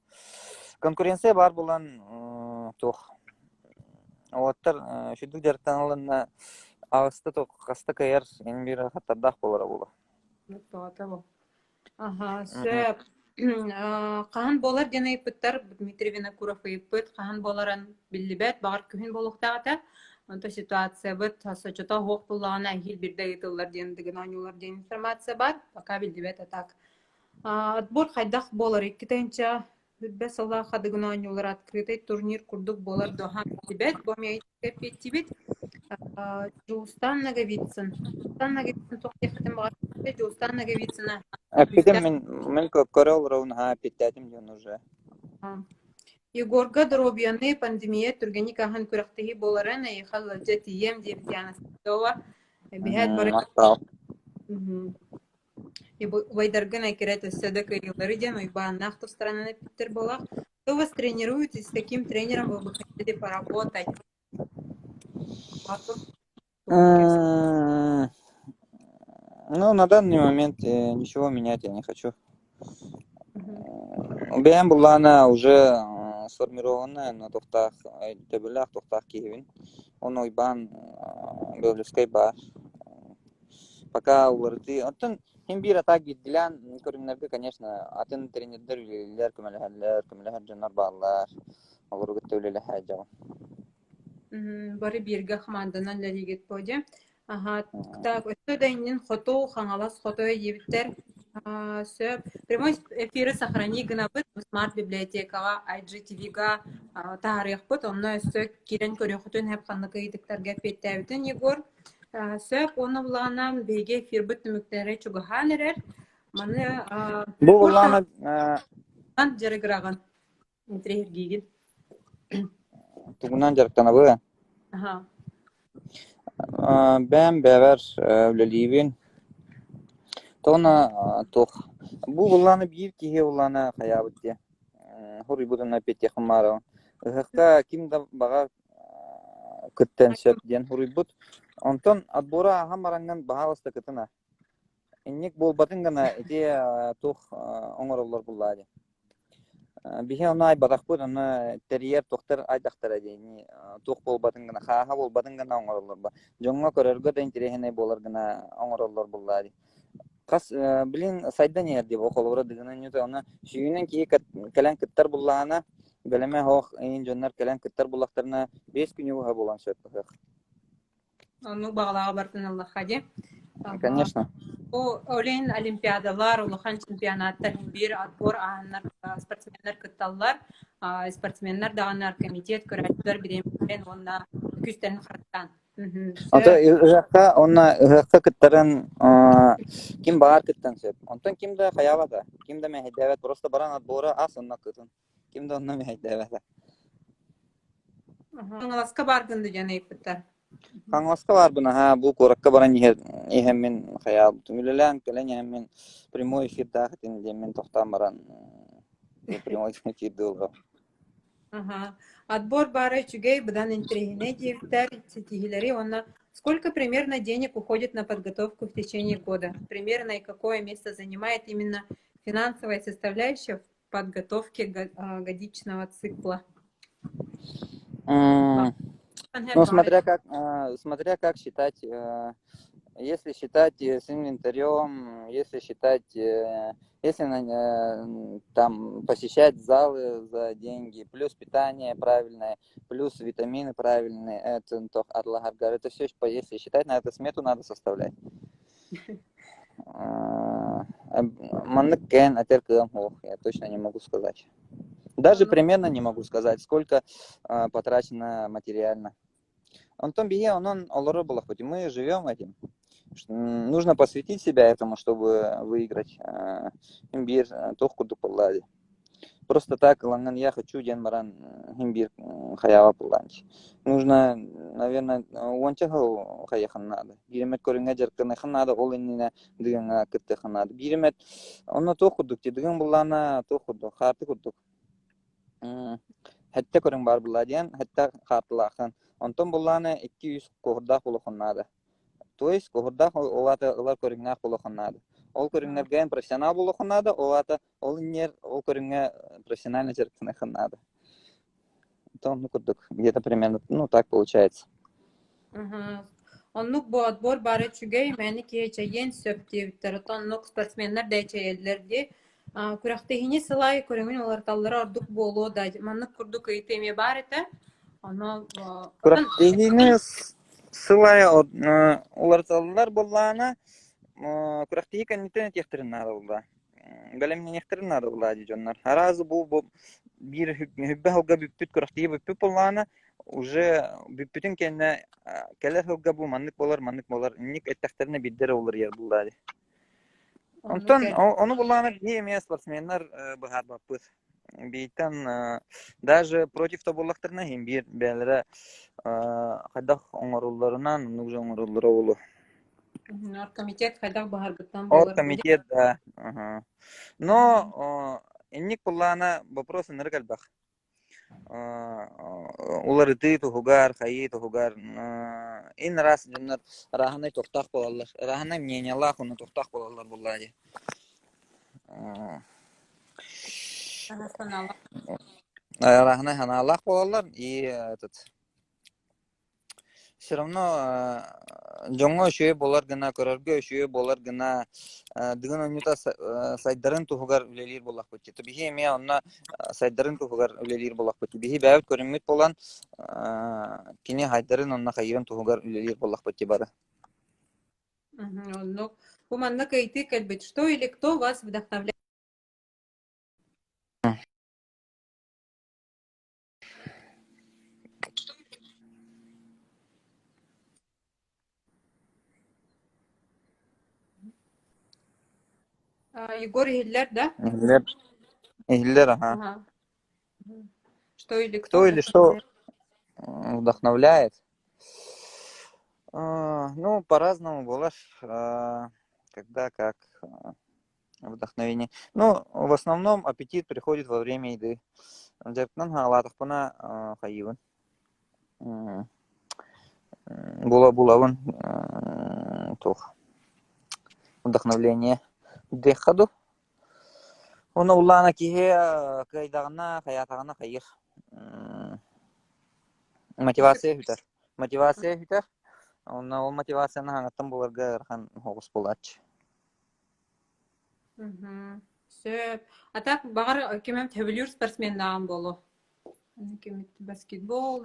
конкуренция баар буолан туох уолаттар үчүгдүк дьарыктаналларына аҕыста туох хаста кыайар ин биир хаттардаах буолара буолуо. Аһа, сөп. Хаһан буолар диэн ыйыппыттар, Дмитрий Винокуров ыйыппыт, хаһан буоларын биллибэт, баҕар күһүн буолуохтаах этэ. Онто ситуациябыт соччото суох буоллаҕына эһиил биирдэ ыытыллар диэн Дыгын оонньуулар диэн информация баар, пока биллибэт а так. Отбор хайдах буолар 2000 сүүрбэ сыллаахха Дыгын оонньуулара открытый турнир курдук буолар дуо биллибэт, бу эмиэ эппиэттиибит. Дьулустаан Ноговицын. Дьулустаан Ноговицын туох диэххитин баҕарабыт Дьулустаан Ноговицына Эппитим мин мин көрө олоробун аһаа эппиттээтим диэн уже. Егорга доруобуйаны пандемия түргэнник аһан күрэхтэһии буоларын эйиэхэ ыалдьа тиийиэм диэбит Диана Стрельцова. Эбиһээт бары Махтал. Убайдаргын эккирэ өссө да кыайыылары диэн Уйбааннаах тустарынан эппиттэр буоллах. Кто вас тренирует и с каким тренером вы бы хотели поработать? Ну, на данный момент ничего менять я не хочу. Бэйэм буллаана уже сформированная на тохтаах төбөлөөх тохтаах киһибин. Оны Уйбаан Беллевскай баар. Пока уларытыы. Оттон син биир атаак биирдилээн көрүҥнэргэ, конечно, атын тренердэр үлэлииллэр, көмөлөһөллөр, көмөлөһөр дьоннор бааллар. Олору кытта үлэлэһэ дьон. Бары бииргэ хамаанданан үлэлиигит буо дии. Аһа, так, өссө да иннин хоту, Хаҥалас хоту диэбиттэр. Сөп. Прямой эфиры сохрани гынабыт. Смарт-библиотекаҕа, IGTV-га таһаарыахпыт. Онно өссө киирэн көрүөххүтүн сөп ханнык ыйытыктарга эппиэттээбитин Егор. Сөп. Уонна булаана биһиги эфирбит түмүктэрэ чугаһаан эрэр. Маны Бу булаана дьарыгыраҕын интириэһиргиигин. Тугунан дьарыктанабын? Аха. Бэйэм бэйэбэр үлэлиибин. Тоҕо туох бу былааны биир киһи былаана хайаабыт диye. Хоруйбутун эппиэттиэххин баарабын. Ыһыахха ким да баҕар кыттыан сөп диэн хоруйбут. Онтон отбора ааһан бараҥҥын баһаалыста кытына. Инник буолбатын гына ити туох оҥороллор буллаа диэн. Биһи ону айбатахпыт, ону тэрийэр туохтар айдахтара диэни туох буолбатын гына, хааһа буолбатын гына оҥороллор ба. Дьоҥҥо көрөргө да интэриэһинэй буолар гына оҥороллор буллаа дии. Хас билин сайдан иһэр дии, холобура дыгынан ньута, ону сүүнэн киһи кэлэн кыттар буллаҕына, бэлэмэ оһох иин дьоннор кэлэн кыттар буллахтарына 5 күнү быһа буолан сөп ыһыах. Оннук баҕалааҕы барытын ыллахха дии. Конечно. Бу Олен олимпиадалар, улахан чемпионаттар биир отбор ааһаннар спортсменнар кытталлар. Спортсменнар даҕаны комитет көрөөччүлэр бириэмэлэрин уонна күүстэрин харыстаан. Ото ыһыахха уонна ыһыахха кыттарын ким баҕар кыттан сөп. Онтон ким да хайаабата, ким да мэһэйдээбэт, просто баран отбора ас онно кытын. Ким да онно мэһэйдээбэтэ. Хаҥаласка бааргын диэн ыйыппыттар. Хаҥаласка баарбын аһаа бу куоракка баран иһэр иһэммин хайаабытым үлэлээн кэлэн иһэммин прямой эфирдаах этим диэммин тохтоон баран прямой эфирдыы олором. Аха. Отбор баара үчүгэй, быдан интэриэһинэй диэбиттэр ситиһиилэри уонна сколько примерно денег уходит на подготовку в течение года? Примерно и какое место занимает именно финансовая составляющая в подготовке годичного цикла? Ну, смотря как считать, если считать с инвентарем, если считать, если там посещать залы за деньги, плюс питание правильное, плюс витамины правильные, это это все, если считать, на это смету надо составлять. Маннык кээн этэр кыам суох, я точно не могу сказать. Даже примерно не могу сказать, сколько потрачено материально. Онтон биһи онон олорор буоллахпыт. Мы живем этим. Нужно посвятить себя этому, чтобы выиграть. Биир туох курдук буолла Просто так ылаҥҥын я хочу диэн баран иһин биир хайаҕа буоллаанчы. Нужно, наверное, уонча сыл хайыахын наада. Биир эмит көрүҥҥэ дьарыктаныаххын наада, ол иннинэ Дыгыҥҥа кыттыаххын наада. Биир эмит онно туох курдук дии, Дыгын буллаана туох курдук, хаарты курдук. Сэттэ көрүҥ баар буолла диэн, сэттэ хаартылааххын. Онтон буллааны 2-3 куоһурдаах буолуоххун наада. То есть куоһурдаах ол аата ылар көрүҥнээх буолуоххун наада. Ол көрүҥнэргэ эн профессионал буолуоххун наада, ол аата ол иннигэр ол көрүҥҥэ профессионально дьарыктаныаххын наада. Это оннук курдук где-то примерно, ну так получается. Мгм. Оннук бу отбор баара үчүгэй, мээнэ киһи эчэйиэн сөп диэбиттэр. Оттон оннук спортсменнар да эчэйэллэр дии. Күрэхтэһиини сыл аайы көрүҥүн уларыталлара ордук буолуо да, маннык курдук ыйытыы эмиэ баар этэ. Ону оттон Күрэхтэһиини сыл аайы уларыталлар буоллаҕына, күрэхтэһии кэнниттэн этиэхтэрин наада буолла. Бэлэмнэниэхтэрин наада буолла дии дьоннор. Араас бу биир хүббэ сылга бүппүт күрэхтэһии бүппүт буоллаҕына, уже бүппүтүн кэннэ кэлэр сылга бу маннык буолар, маннык буолар, инник эттэхтэринэ биирдэ эрэ уларыйар буолла дии. оннук Онтон ону буллаҕына биһи эмиэ спортсменнар быһаарбаппыт. Бийтэн даже против да буоллахтарына иһин биир бэйэлэрэ хайдах оҥорулларынан оннук же оҥоруллара буолуо. Оргкомитет хайдах быһаарбыттан буолар бу дии. Оргкомитет да. Ага. Но инник буллаҕына вопрос ынырык элбэх. Уларытыы туһугар, хайыы туһугар ин араас дьоннор арааһынай туохтаах буолаллар, арааһынай мнениелаах уонна туохтаах буолаллар буоллаа дии. Санаалаах. Арааһынай санаалаах буолаллар и этот Все равно дьоҥҥо үчүгэй буолар гына, көрөргө үчүгэй буолар гына, Дыгын оонньуута сайдарын туһугар үлэлиир буоллахпыт дии. Биһи эмиэ онно сайдарын туһугар үлэлиир буоллахпыт дии. Биһи бэйэбит көрүҥмүт буолан, кини хайдарын онно хайыырын туһугар үлэлиир буоллахпыт дии бары. Оннук. Бу маннык ыйытыы кэлбит. Что или кто вас вдохновляет? Егор иһиллэр да? Иһиллэр, иһиллэр, аха. Ага. Что или кто Кто или что вдохновляет? вдохновляет? Ну, по-разному было, когда как вдохновение. Ну, в основном аппетит приходит во время еды. Дьарыктанан хаалаатахпына хайыыбын. Була булабын туох вдохновление диэххэ дуу. Уонна улаана киһи кыайдаҕына, хайаатаҕына хайыыр. Мотивация сүтэр. Мотивация сүтэр. Онно ол мотивацияны хаҥаттан буларга ыарахан оҕус буолааччы. Мгм. Сөп. А так баҕар ким эмит сөбүлүүр спортсменнааҕым буолуо. Ким баскетбол,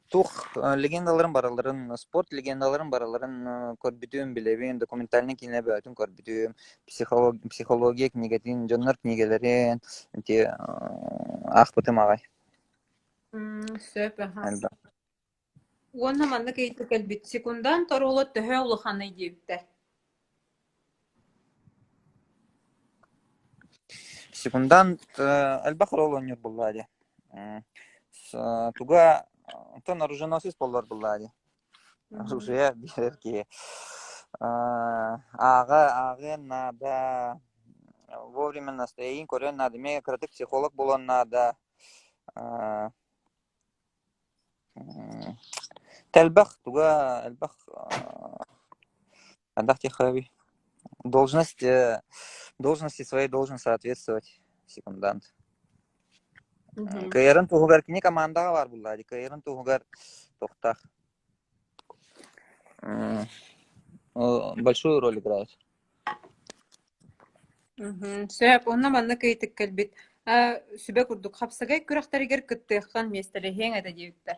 Туох легендаларын барыларын, спорт легендаларын барыларын көрбүтүм, билэбин, документальнай киинэ бөҕөтүн көрбүтүм, психология кинигэтин, дьоннор кинигэлэрин ити аахпытым аҕай. Сөп, аха. Элбэх. Уонна маннык ыйытыы кэлбит: секундант оруола төһө улаханый диэбиттэр. Секундант элбэх оруолу оонньуур буоллаҕа дии. Туга оттон оруженосец буоллар буоллаҕа дии. Оружие биэрэр киһи. Ааҕа ааҕыан наада, вовремя настроение көрүөн наада, эмиэ кыратык психолог буолуон наада. Элбэх туга элбэх элбэх диэххэ Должность должности своей должен соответствовать секундант. Кыайарын туһугар кини командаҕа баар буоллаа дии кыайарын туһугар туохтаах большую роль играет. Сөп, онно маннык ыйытык кэлбит. Сүбэ курдук хапсагай күрэхтэригэр кыттыаххын миэстэлэһиэҥ этэ диэбиттэр.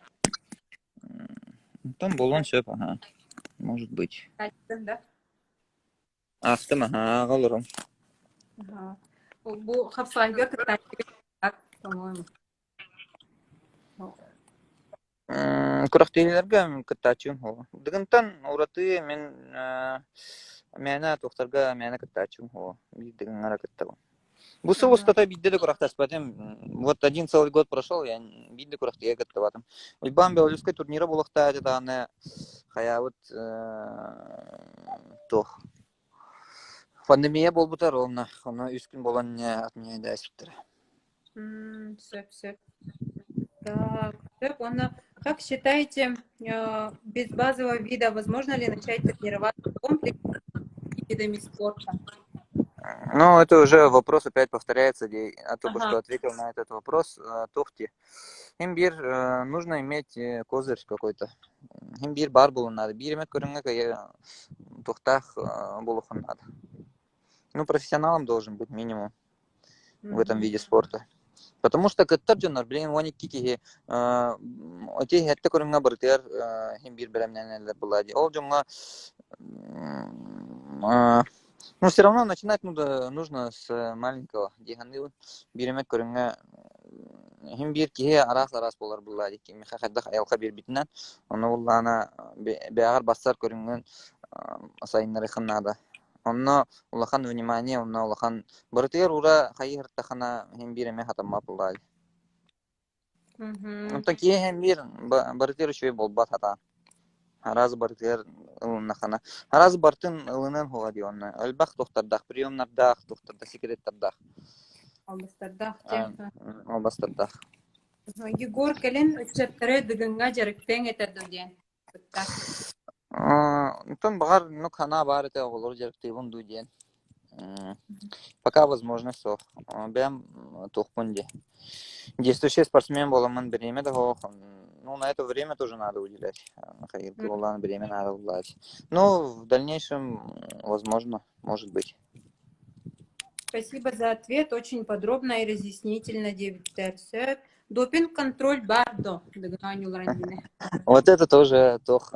Онтон буолуон сөп, аһа. Может быть. Айттын да? Аахтым, аһа, ааҕа олорон. Аһа. Бу хапсаҕайга кыттааччыга по-моему. Күрэхтэһиилэргэ кыттааччыбын суоҕа. Дыгынтан ураты мин мээнэ туохтарга мээнэ кыттааччыбын суоҕа. Биир дыгыҥҥа эрэ кыттабын. Бу сыл устата биирдэ да күрэхтэспэтим. Вот один целый год прошел, я биирдэ күрэхтэһиигэ кыттыбатым. Уйбаан Белорусскай турнира буолуохтаах этэ даҕаны хайаабыт туох. Пандемия буолбута ровно, ону үс күн буолан отменяйдаспыттара. Сөп, сөп. Так, сөп. Уонна как считаете, без базового вида возможно ли начать тренироваться в комплексе видами спорта? Ну, это уже вопрос опять повторяется, где я только Ага. что ответил на этот вопрос. Туох диир. Син биир нужно иметь козырь какой-то. Син биир баар буолуон наада. Биир эмэ көрүҥҥэ туохтаах буолуоххун наада. Ну, профессионалом должен быть минимум в этом Мгм. виде спорта. Потому что кыттар дьоннор, билигин 12 киһи ити сэттэ көрүҥҥэ барытыгар син биир бэлэмнэнэллэр буолла дии. Ол дьоҥҥо ну, все равно начинать нужно с маленького дии саныыбын. Биир эмэ көрүҥҥэ син биир киһи араас-араас буолар буолла дии. Кимиэхэ хайдах айылҕа биэрбитинэн, ону буоллаҕына бэйэҕэр барсар көрүҥҥүн сайыннарыаххын наада. Онно улахан внимание, онно улахан барытыгар уура хайыһыртахына син биир эмэ хатаммат буоллаҕа дии. Мгм. Онтон киһи син биир барытыгар үчүгэй буолбат хатаан. Араас барытыгар ылыннахына. Араас барытын ылыныан суоҕа дии онно. Элбэх туохтардаах, приемнардаах, туохтардаах, секреттардаах. Албастардаах дьэ. Албастардаах. Егор кэлин ыччаттары Дыгыҥҥа дьарыктыаҥ этэ дуо диэн кытта. Онтон баҕар оннук санаа баар этэ оҕолору дьарыктыыбын дуу диэн. Пока возможность суох. Бэйэм туохпун дии. Действующий спортсмен буоламмын бириэмэ да суох. Ну, на это время тоже надо уделять. Михаил время надо уделять. Ну, в дальнейшем, возможно, может быть. Спасибо за ответ, очень подробно и разъяснительно диэбиттэр. Сөп. Допинг-контроль баар дуо? Дыгын оонньууларын иннинэ. Вот это тоже туох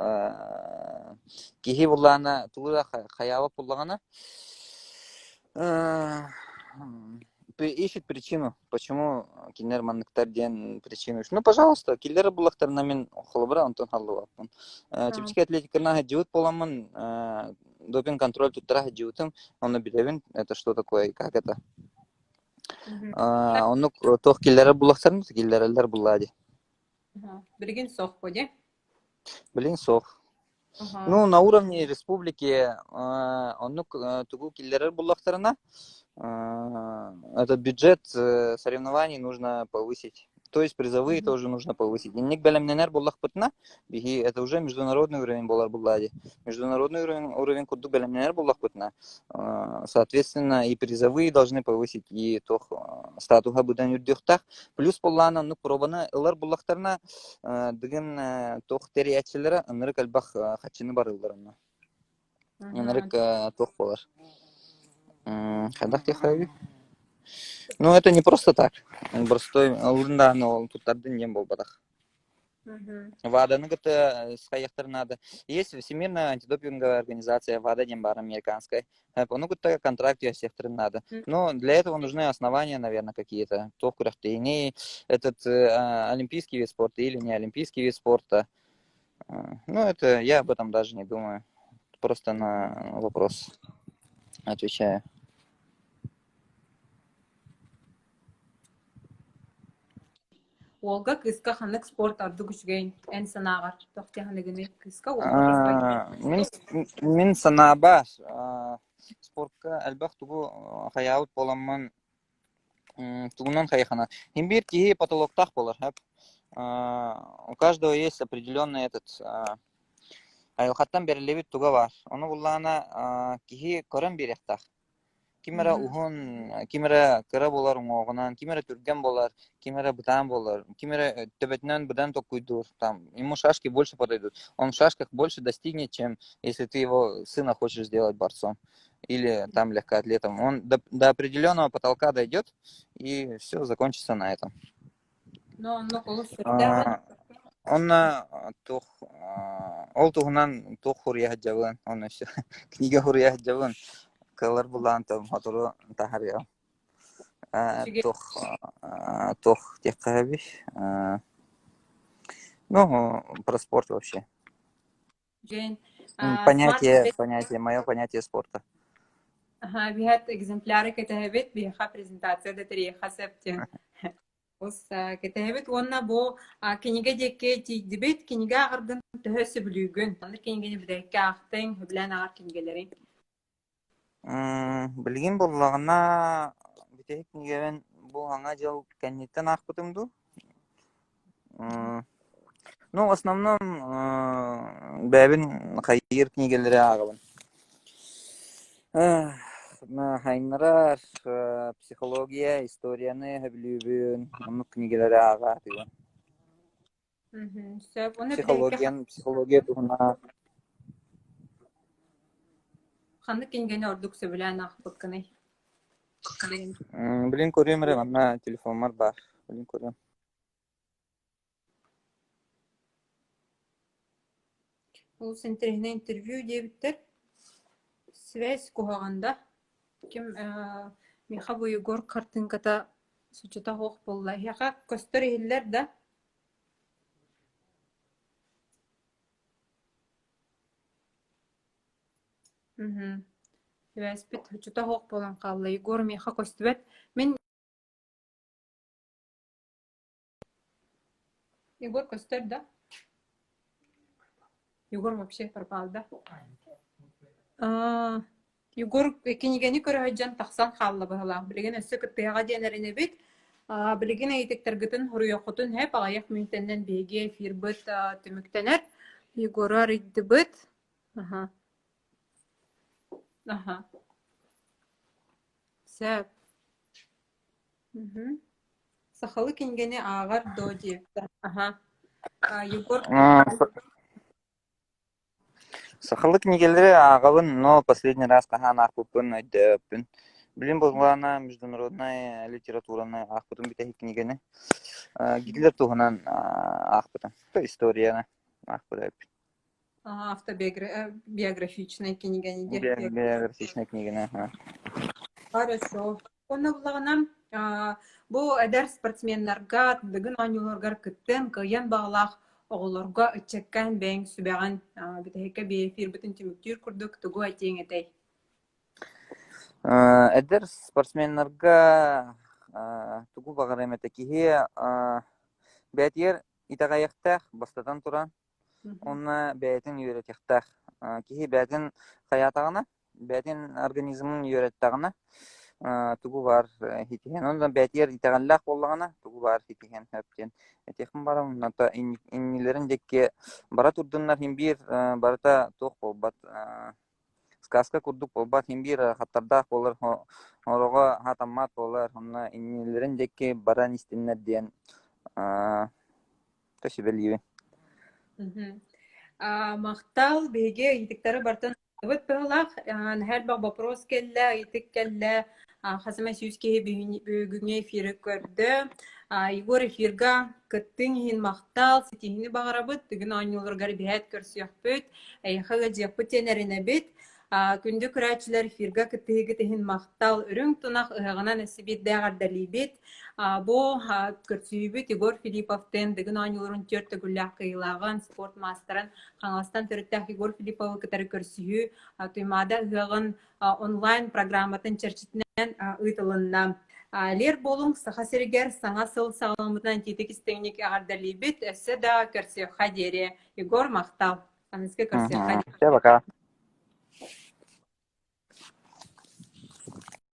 киһи буллаҕына тугу да хайаабат буллаҕына ищет причину, почему кинилэр манныктар диэн причину. Ну, пожалуйста, киллэр буллахтарына мин холобура онтон халлыбаппын. Чэпчэки атлетиканан сылдьыбыт буоламмын допинг-контроль туттара сылдьыбытым, ону билэбин, это что такое и как это. Оннук туох киллэрэр буллахтарын киллэрэллэр буллаа дии. Билигин суох бу дии. Билигин суох. Ну, на уровне республики оннук тугу киллэрэр буллахтарына, этот бюджет соревнований нужно повысить. То есть призовые тоже нужно повысить. Инник бэлэмнэнэр буоллахпытына, биһи это уже международный уровень буолар буолла дии. Международный уровень, уровень курдук бэлэмнэнэр буоллахпытына, соответственно, и призовые должны повысить, и туох статуһа быдан үрдүөхтээх. Плюс буоллаҕына оннук пробаны ылар буоллахтарына, Дыгын туох тэрийээччилэрэ ынырык элбэх хаччыны барыллар онно. Ынырык туох буолар. Хайдах диэххэ Ну, это не просто так. Простой ылын даҕаны ол туттардын диэн буолбатах. ВАДАны кытта схайыахтар надо. Есть Всемирная антидопинговая организация ВАДА диэн баар американская. Ону кытта контракт түһэрсиэхтэрин надо. Но для этого нужны основания, наверное, какие-то. Туох күрэхтэһиини, этот олимпийский вид спорта или не олимпийский вид спорта. Ну, это я об этом даже не думаю. Просто на вопрос отвечаю. Уолга кыыска ханнык спорт ордук үчүгэй эн санааҕар туох дьаһаныгыный кыыска уолга кыыска Мин мин санаабар спортка элбэх тугу хайаабыт буоламмын тугунан хайахана. Син биир киһи потолоктаах буолар сөп. У каждого есть определенный этот айылҕаттан бэриллибит туга баар. Ону буллаҕына киһи көрөн биэриэхтээх. Ким эрэ уһун, ким эрэ кыра буолар уҥуоҕунан, ким эрэ түргэн буолар, ким эрэ бытаан буолар, ким эрэ төбөтүнэн быдан толкуйдуур. Там ему шашки больше подойдут. Он в шашках больше достигнет, чем если ты его сына хочешь сделать борцом или там легкоатлетом. Он до определенного потолка дойдет, и все закончится на этом. Но оннук олус сүрдээх. Онно туох ол туһунан туох суруйа сылдьабын, онно все книга суруйа сылдьабын. Кыаллар булаан там сотору таһаарыам. Туох туох диэххэ сөбүй? Ну, про спорт вообще. Дьэн Понятие, понятие, мое понятие спорта. Аха, биһат экземпляры кэтэһэбит, биһиэхэ презентация да тэрийиэххэ сөп диэн. Ус кэтэһэбит уонна бу кинигэ диэки тиийдибит. Кинигэ ааҕаргын төһө сөбүлүүгүн? Ханнык кинигэни бүтэһиккэ аахтыҥ, сөбүлээн ааҕар кинигэлэриҥ? Билигин буоллаҕына бүтэһик кинигэбин бу Саҥа дьыл кэнниттэн аахпытым дуу. Ну, в основном бэйэбин хайыыр кинигэлэри ааҕабын. Хайыннарар психология, историяны сөбүлүүбүн, оннук кинигэлэри ааҕаатыгын. Сөп. Уонна бүтэһиккэ Психологиян, психология туһунан ханнык кинигэни ордук сөбүлээн аахпыккыный? Билин көрүөм эрэ манна телефоммар баар. Билин көрүөм. Олус интэриэһинэй интервью диэбиттэр. Связь куһаҕан да. Ким миэхэ бу Егор хартыыҥката соччото суох буолла. Эһиэхэ көстөр иһиллэр да? Мгм. Сибээспит соччото суох буолан хаалла. Егор миэхэ көстүбэт. Мин Егор көстөр да? Егор вообще пропал да? Аа, Егор кинигэни көрө сылдьан тахсан хаалла быһыылаах. Билигин өссө кыттыһаҕа диэн эрэнэбит. Аа, билигин ыйытыктаргытын суруйуоххутун сөп. Аҕыйах мүнүүтэннэн биһиги эфирбыт түмүктэнэр. Егору арыйдыбыт. Аха. Аха. Сөп. Мгм. Сахалыы кинигэни ааҕар дуо диэбитэ. Аха. А, Егор Сахалыы кинигэлэри ааҕабын, но последний раз хаһан аахпыппын өйдөөбөппүн. Билим былаана международнай литератураны аахпытым бүтэһик кинигэни. Гитлер туһунан аахпытым. То историяны аахпыт эбиппин. Автобиографичнай кинигэни диэхтиэх. Биографичнай кинигэни. Хорошо. Уонна буллаҕына, бу эдэр спортсменнарга, Дыгын оонньууларыгар кыттыан, кыайыан баҕалаах оҕолорго, ыччакка бэйэҥ сүбэҕин бүтэһиккэ эфирбытын түмүктүүр курдук тугу этиэҥ этэй? Эдэр спортсменнарга тугу баҕарыам этэ киһи бэйэтигэр итэҕэйиэхтээх, бастатан туран, Уонна бэйэтин үөрэтиэхтээх. Киһи бэйэтин хайаатаҕына, бэйэтин организмын үөрэттэҕинэ, тугу баар ситиһэн, онон бэйэтигэр итэҕэллээх буоллаҕына, тугу баар ситиһэн сөп диэн этиэхпин баҕарабын. Онто иннилэрин диэки бара турдуннар син биир барыта туох буолбат, сказка курдук буолбат, син биир хаттардаах буолар, ороҕо хатаммат буолар, онно иннилэрин диэки баран истиннэр диэн сүбэлиибин. Махтал, биһиги ыйытыктары барытын ылбыт быһыылаах. Наһаа элбэх вопрос кэллэ, ыйытык кэллэ. Хас эмэ сүүс киһи бүгүҥҥү эфиры көрдө. Егор эфирга кыттыҥ иһин махтал, ситиһиини баҕарабыт. Бүгүн оонньууларгар биһээт көрсүөхпүт, эйиэхэ ыалдьыахпыт диэн эрэнэбит. Күндү көрөөччүлэр эфирга кыттыһыыгыт иһин махтал. Үрүҥ тунах ыһыаҕынан өссө биирдээх эҕэрдэлиибит. Бу көрсүһүүбүт Егор Филипповтыын Дыгын оонньууларын түөрт төгүллээх кыайыылааҕын, спорт маастарын Хаҥаластан төрүттээх Егор Филипповы кытары көрсүһүү Туймаада ыһыаҕын онлайн программатын чэрчитинэн ыытылынна. Лер буолуҥ Саха сиригэр саҥа сыл саҕаламмытынан итиитик истиҥник эҕэрдэлиибит. Өссө да көрсүөххэ диэри. Егор, махтал. Аныгыскы көрсүөххэ диэри. Все, пока.